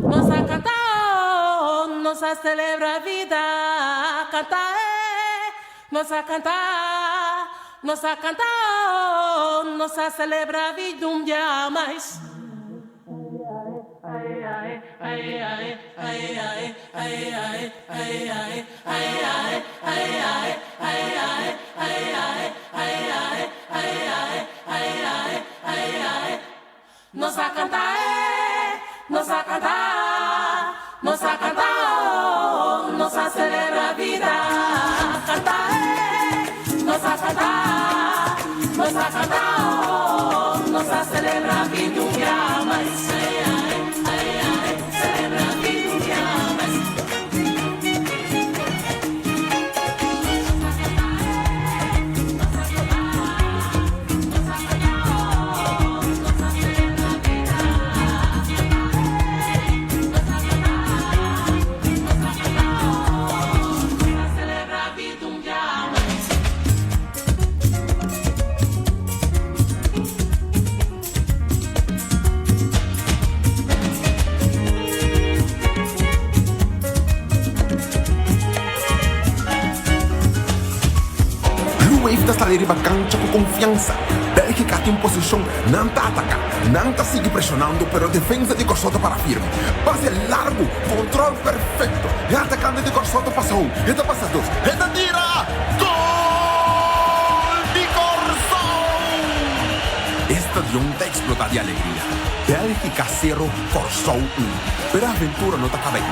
nos a canta oh, nos a celebra vida, canta eh, nos a canta, nos a canta oh, nos a celebra vida un dia mas. Nos a kanta eh, nos a kanta, nos a kanta oh, nos a selebrá bida. Kanta eh, nos a kanta, nos a kanta oh, nos a selebrá bida un dia mas. Selebrá bida un dia mas. Selebrá bida un dia mas. Blue Wave ta sali riba cancha cu confiansa. Belgica tin posicion, nan ta ataca, nan ta sigui presionando pero defensa di Corsou ta para firme. Pase largo, control perfecto, e atacante di Corsou ta pasa un, e ta pasa dos, e ta tira! Gol di Corsou! E stadion ta explota di alegria. Belgica sero, Corsou un. Pero e aventura no ta caba ei.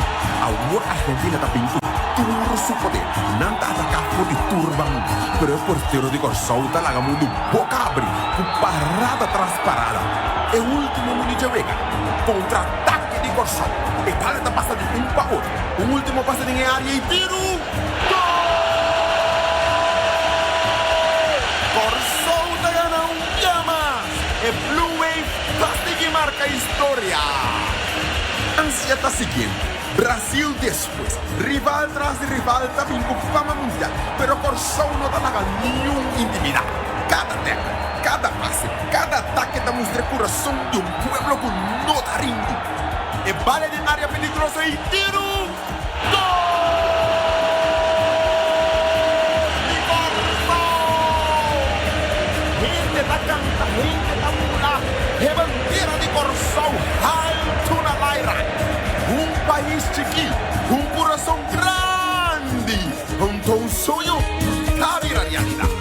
Awor Argentina ta bin cu tur su poder. Nan ta ataca for di tur banda. Pero e portero di Corsou ta laga mundu boca abri cu parada tras parada. E ultimo minuut dje wega, contraataque di Corsou. E bala ta pasa di un pa otro. Un ultimo pase den e area y tiru! Gol! Corsou ta gana un bia mas! E Blue Wave ta sigui marca historia! Ansia ta siguiente, Brasil despues, rival tras di rival ta bin cu fama mundial, pero Corsou no ta laga niun intimida. Cada tackle, cada pase, cada atake ta mustra e curason di un pueblo cu no ta rindi. E bala den area peligroso y tiru! Gol di Kòrsou! Hende ta kanta, hende ta bula, e bandera di Kòrsou haltu na laira. Un pais chikí, un kurason grandi, hunto un soño ta bira realidat.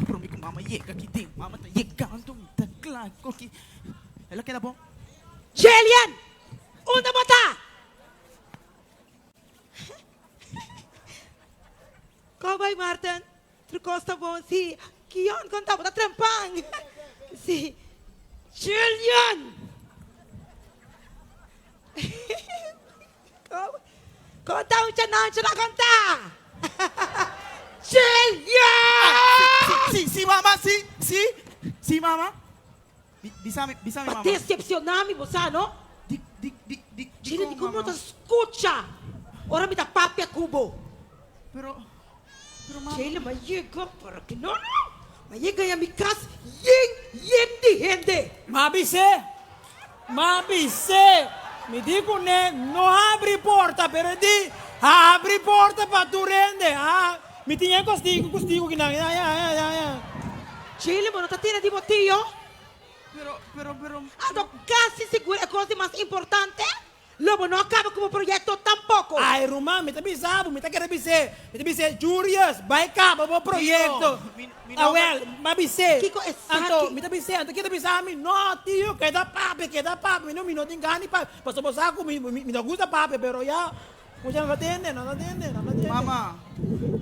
Prome ku mama yega aki den, mama ta yegando, mi ta kla koki. El a keda bon. Jelian, unda bo ta? Cowboy Martin, Tur kos ta bon, si. Kion kon ta? Bo ta trempan. Si. Julian! Kon ta un chanancho la kon ta? Julian! Si, si, mama, si, si, si, mama. Bisa mi, bisa mi, mama. Bo decepciona mi, bo sa, no? Di, di, di, di, Julian, di kon bo no ta scucha ora mi ta papia cu bo? Pero, pero mama. Jaylen, m'a yega para ki no, no. M'a yega ya mi cas yen, yen di hende. M'a bis'é, m'a bis'é. Mi di cu ne no habri porta, pero e di, habri porta pa tur hende. Ah, mi tin e costigo, costigo kinan. Ya, ya, ya, ya, ya. Jaylen, bo no ta tira di bo tio? Pero, pero, pero. Anto casi sigur e cos di mas importante, lo bo no a caba cu bo proyecto tampoco. loko. Ai ruman, mi ta bisa bo, mi ta kere bis'é. Mi ta bis'é, Jurius, bai kaba bo proyekto. Awel, m'a bis'é. Kiko esaki? Anto, mi ta bis'é, anto ke ta bisa mi, No, tio, keda papia, keda papia. Mi no, mi no tin gana di papia. Pasobra bo sa ku mi, mi no gusta papia, pero ya, mucha no ta tende, no ta tende, no ta tende. Mama.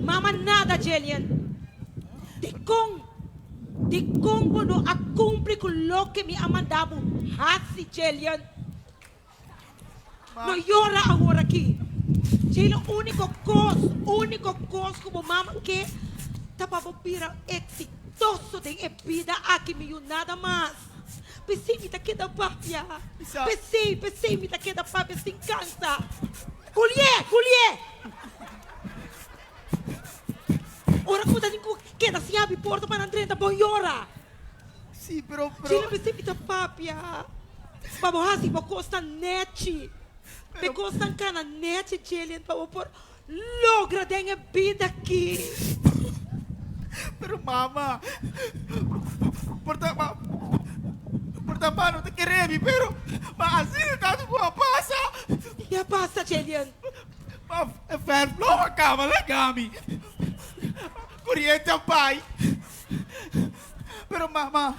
Mama nada, Jelian. Dikon? Dikon bo no a kumpli ku loke mi a manda bo hasi, Jelian? No yora awor aki. Djei lo úniko kos, úniko kos ku bo mama ke ta pa bo bira eksitoso den e bida aki, mi yu, nada mas. P'esei mi ta keda papia. P'esei, p'esei mi ta keda papia sin kansa. Kulié, kulié! Ora ku bo ta tin ku keda sin habri porta pa nan drenta, bon yora. Sí, pero, pero. Chile p'esei mi ta papia. Pa bo hasi bo kosnan nechi. Pa e kosnan kana nechi, Jillian, pa bo por logra den e bida aki. Pero mama, por ta ma, por ta ma no ta kere mi, pero ma asina tantu ku a pasa. Ke a pasa, Jillian? Ma e verf lo a kaba laga mi. Koriente a bai. Pero mama,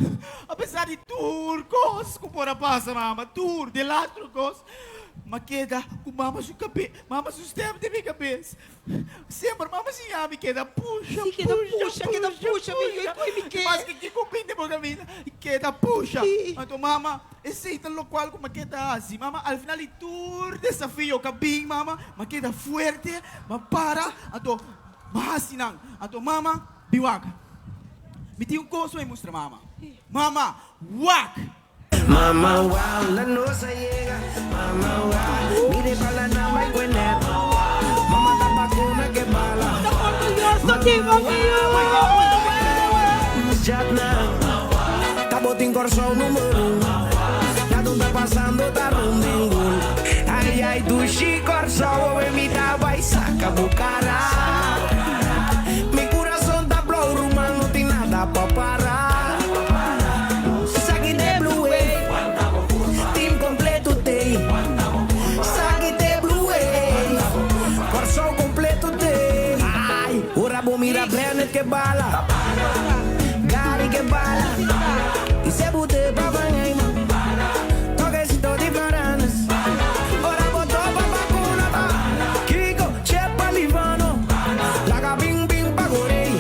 a pesar di tur kos ku por a pasa mama, tur, delastro kos, m'a keda ku mama su kabe, mama su stèm den mi kabes. Semper mama siña mi keda pusha, Sí, keda pusha, pusha, keda pusha, mi yu, koe mi ke. Maske kiko bin den bo kaminda, keda pusha. Sí. Anto mama, esei ta lokual ku m'a keda hasi. Mama, al final di tur desafio ku a bin, mama, m'a keda fuerte, m'a para, anto m'a hasi nan. Anto mama, Bi wak. Mi tin un kos pa mi mustra mama. Mama, wak! Mama wow, la nos a yega. Mama wow, mire pa la nan bai kuenet. Mama ta bakuna ke bala. Orgulloso di bo, mi yu. Jatna, ta botin Kòrsou numero un. Nada ta pasando ta rondengul. Ai ai dushi Kòrsou, awe mi ta bai saka bo kara. Mi kurason ta blou ruman no tin nada pa para. Saki de Blue Wave, team kompleto t'ei. Saki de Blue Wave, Kòrsou kompleto t'ei. Ai, ora bo mira Bennett ke bala, Gary ke bala, i se bo te pa Van Heyman, tokesito di Fernandes. Ora bo topa pa kuna ta Kiko, Chepa, Livano Laga bin bin pa Gorey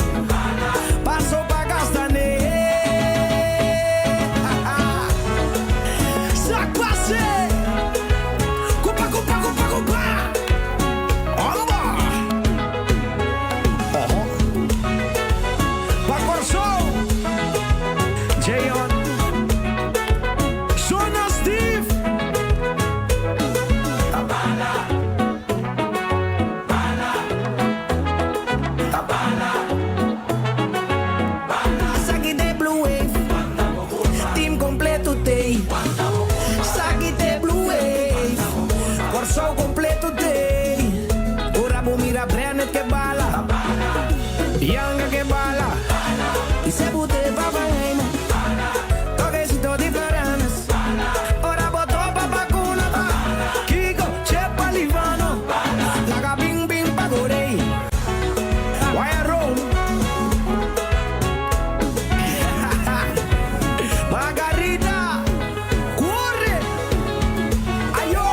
Paso pa Castané Sak pase Kupa kupa kupa kupa Amba Oho Pa Kòrsou Jeon Sona Steve. Saki de Blue Wave, team completo t'ei. Saki de Blue Wave, Kòrsou completo t'ei. Ora bo mira Brennet ke bala, Yanga ke bala, i se bo te pa Van Heyman. Toquecito di Florenes. Ora bo topa pa cuna ta. Kiko, Chepa, Livano. Laga bin bin pa Gorey. Waya Rome. Margarita. Corre. Ayo.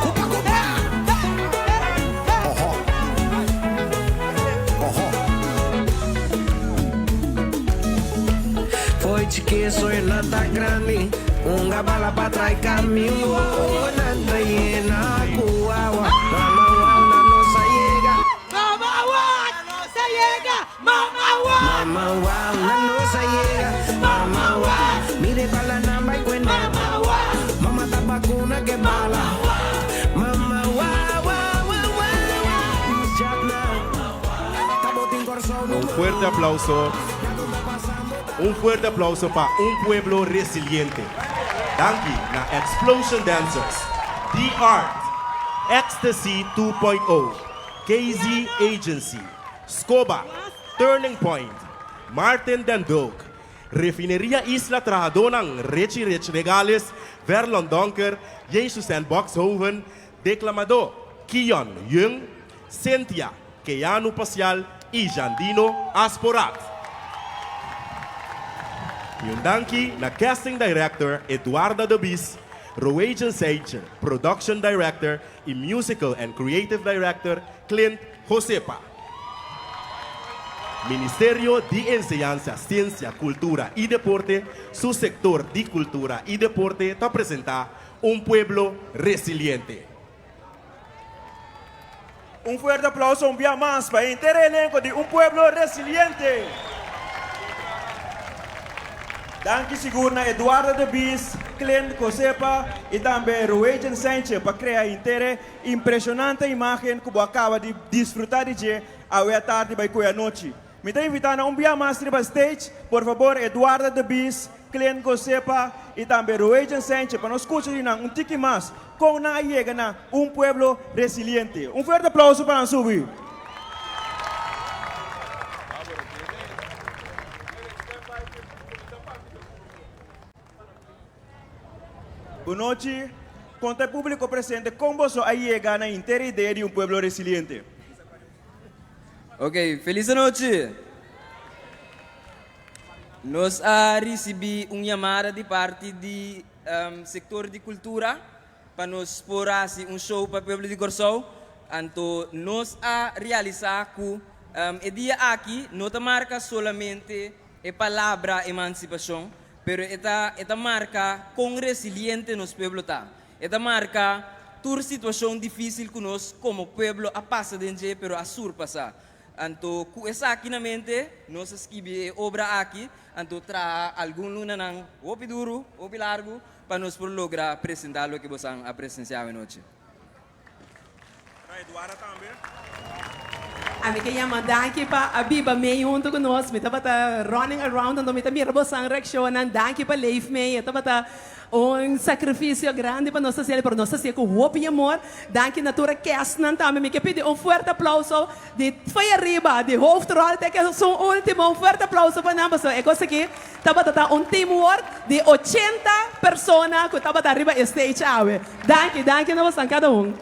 Cupa cupa. Oho. Oho. Foi chiki soy nata grandi Unga bala pa trai caminho Nanta llena ku awa Mama wow na nosa yega Mama wow na nosa yega Mama wow Mama wow na nosa yega Mama wow Mire bala na bai kwenda Mama wow Mama ta bakuna ke bala Mama wow wow wow wow Jatna Ta botin Kòrsou Un fuerte aplauso. Un fuerte aplauso pa un pueblo resiliente. Danki na Explosion Dancers, The Art, Ecstasy 2.0, KZ Agency, Scoba, Turning Point, Martin den Dulk, Refineria Isla trahadónan Richie Rich Regales. Verlon Donker, Jesusen Boxhoven, deklamadó Kion Yeung, Cynthia, Keanu Pasial i Jandino Asporaat. I un danki na casting director Eduarda de Bies, Roejen Seitje, production director i musical and creative director Clint Josepa. Ministerio di Enseñansa, Siensia, Kultura i Deporte su sektor di Kultura i Deporte ta presentá Un Pueblo Resiliente. Un fuerte aplauso un bia mas pa henter e elenco di Un Pueblo Resiliente. Danki sigur na Eduardo de Bies, Clint Cosepa y tambe Ruejen Sanchez pa crea henter e impresionante imagen cu bo a caba di disfruta di dje awe atardi bay cu e anochi. Mi ta invita nan un bia mas riba stage, por fabor Eduardo de Bies, Clint Gosepa y tambe Ruejen Sanchez pa nos scucha di nan un tiki mas con nan a yega na Un Pueblo Resiliente. Un fuerte aplauso pa nan subi. Bunochi, conta e publico presente con boso a yega na henter idea di Un Pueblo Resiliente. Ok, felis anochi. Nos a risibí un yamada di parti di sektor di kultura pa nos por hasi un show pa pueblo di Kòrsou. Anto nos a realisá ku e dia aki no ta marka solamente e palabra emansipashon, pero e ta e ta marka kon resiliente nos pueblo ta. E ta marka tur situashon difísil ku nos komo pueblo a pasa den dje pero a surpasá. Anto ku esaki na mente nos a skibi e obra aki, anto traha algun lunanan hopi duru, hopi largu, pa nos por logra presentá loke bosan a presensiá awenochi. Ami ke yama danki pa a biba mei huntu ku nos. Mi tabata running around anto mi ta mira bosan reakshonnan. Danki pa leef mei. E tabata Un sacrificio grandi pa nos ta haciel, pero nos ta haciel cu hopi amor. Danki na tur e guestnan tambe. Mi ke pidi un fuerte aplauso di fai ariba, di hoofdrol te ke esun ultimo. Un fuerte aplauso pa nan, pasobra e cos aki tabata ta un teamwork di ochenta persona cu tabata riba e stage awe. Danki, danki na bosan cada un.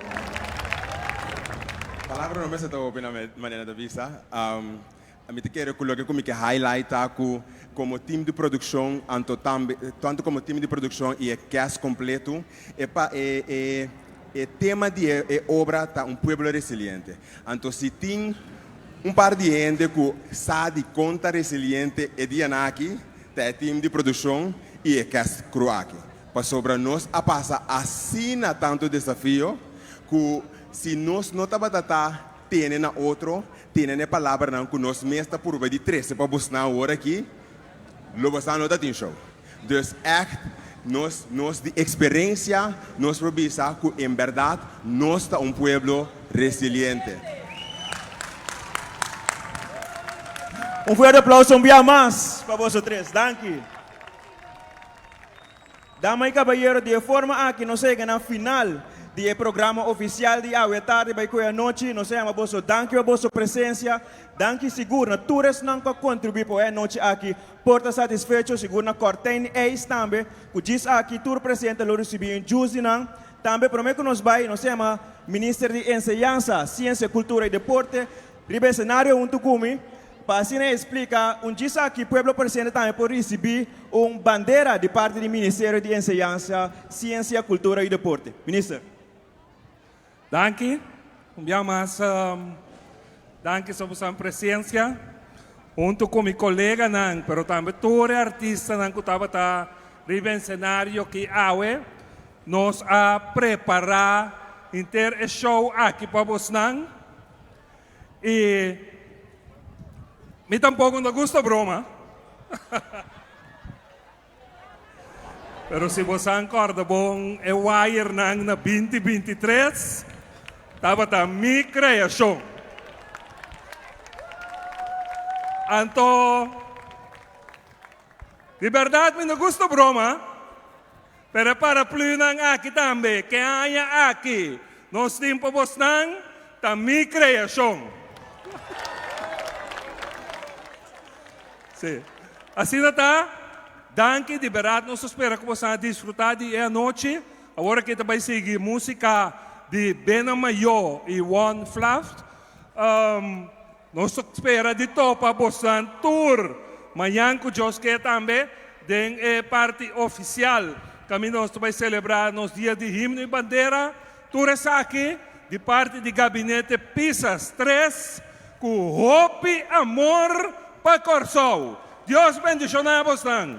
Palabra no mester ta hopi na manera ta bisa. Mi ta kere ku loke ku mi ke highlight ta ku komo team di produkshon anto tambe tantu komo team di produkshon i e cast kompletu e pa e e e tema di e e obra ta un pueblo resiliente. Anto si tin un par di hende ku sa di kon ta resiliente e dianan aki ta e team di produkshon i e cast crew aki. Pasobra nos a pasa asina tantu desafio ku si nos no tabata ta tene na otro, tene na e palabranan ku nos mes ta purba di trese pa bosnan awor aki, lo bosan no ta tin show. Dus ègt nos nos di eksperensia nos por bisa ku en bèrdat nos ta un pueblo resiliente. Un fuerte aplauso un bia mas pa boso tres. Danki. Dama y cabayero, di e forma aki nos a yega na final di e programa oficial di awe tardi bay cu e anochi. Nos a yama boso danki pa boso presencia. Danki sigur na tur esnan cu a contribui pa e anochi aki por ta satisfecho. Sigur na Cortijn Ijs tambe cu djis aki tur presente lo ricibi un juice di nan. Tambe prome cu nos bay nos a yama Minister di Enseñansa, Ciencia, Cultura y Deporte riba escenario hunto cu mi. Pa asina e splika, un djis aki pueblo presente tambe por risibí un bandera di parti di Ministerio di Enseñansa, Siensia, Kultura i Deporte. Minister. Danki. Un bia mas danki so boso presencia. Hunto cu mi coleganan, pero tambe tur e artistanan cu tabata riba escenario aki awe, nos a prepara henter e show aki pa bosnan. Y mi tampoco no gusta broma. Pero si bosan corda bon e wirenan na binti 23 tabata mi creacion. Anto di berdad mi no gusta broma. Pero e paraplunan aki tambe, ke aña aki nos tin pa bosnan, ta mi kreashon. Sí. Asina ta. Danki di berdad nos ta spera cu boso a disfruta di e anochi. Awor aki ta bay sigui musica di Bena Mayo y Won Flaft. Nos ta spera di topa bosonan tur mañan cu Dios ke tambe den e parti oficial caminda nos ta bay celebra nos dia di himno y bandera. Tur esaki di parti di Gabinete Pisas tres cu hopi amor pa Corsou. Dios bendiciona bosnan.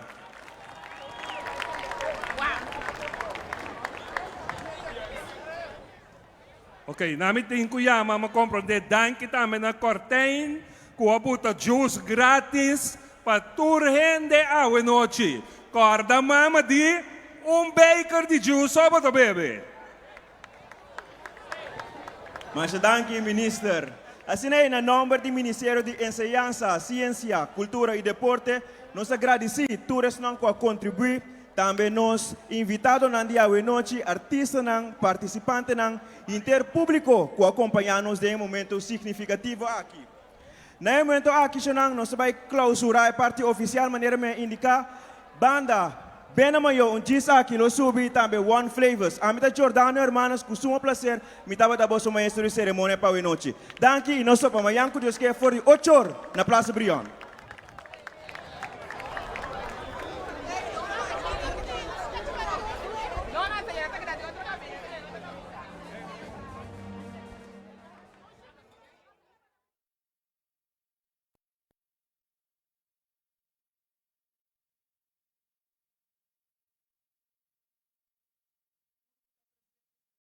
Ok, na mi tin ku yama, mi a komprondé. Danki tambe na Cortijn ku a buta juice gratis pa tur hende awe nochi. Kòrda mama di un beker di juice so bo ta bebe. Masha danki, Minister. Asina ei, na nòmber di Ministerio di Enseñansa, Siensia, Kultura i Deporte, nos ta gradisí tur esnan ku a kontribuí Tambe nos invitadonan di awenochi, artistanan, partisipantenan i henter públiko ku a kompañá nos den e momento signifikativo aki. Na e momento aki, shonnan, nos ta bai klausurá e parti ofisial manera mi a indiká. Banda Bena Mayo, un djis aki lo subi i tambe One Flavors. Ami ta Giordano Hermanos, ku sumo plaser mi tabata boso maestro di seremonia pa awenochi. Danki i nos topa mañan ku Dios ke for di ocho or na Plaza Brion.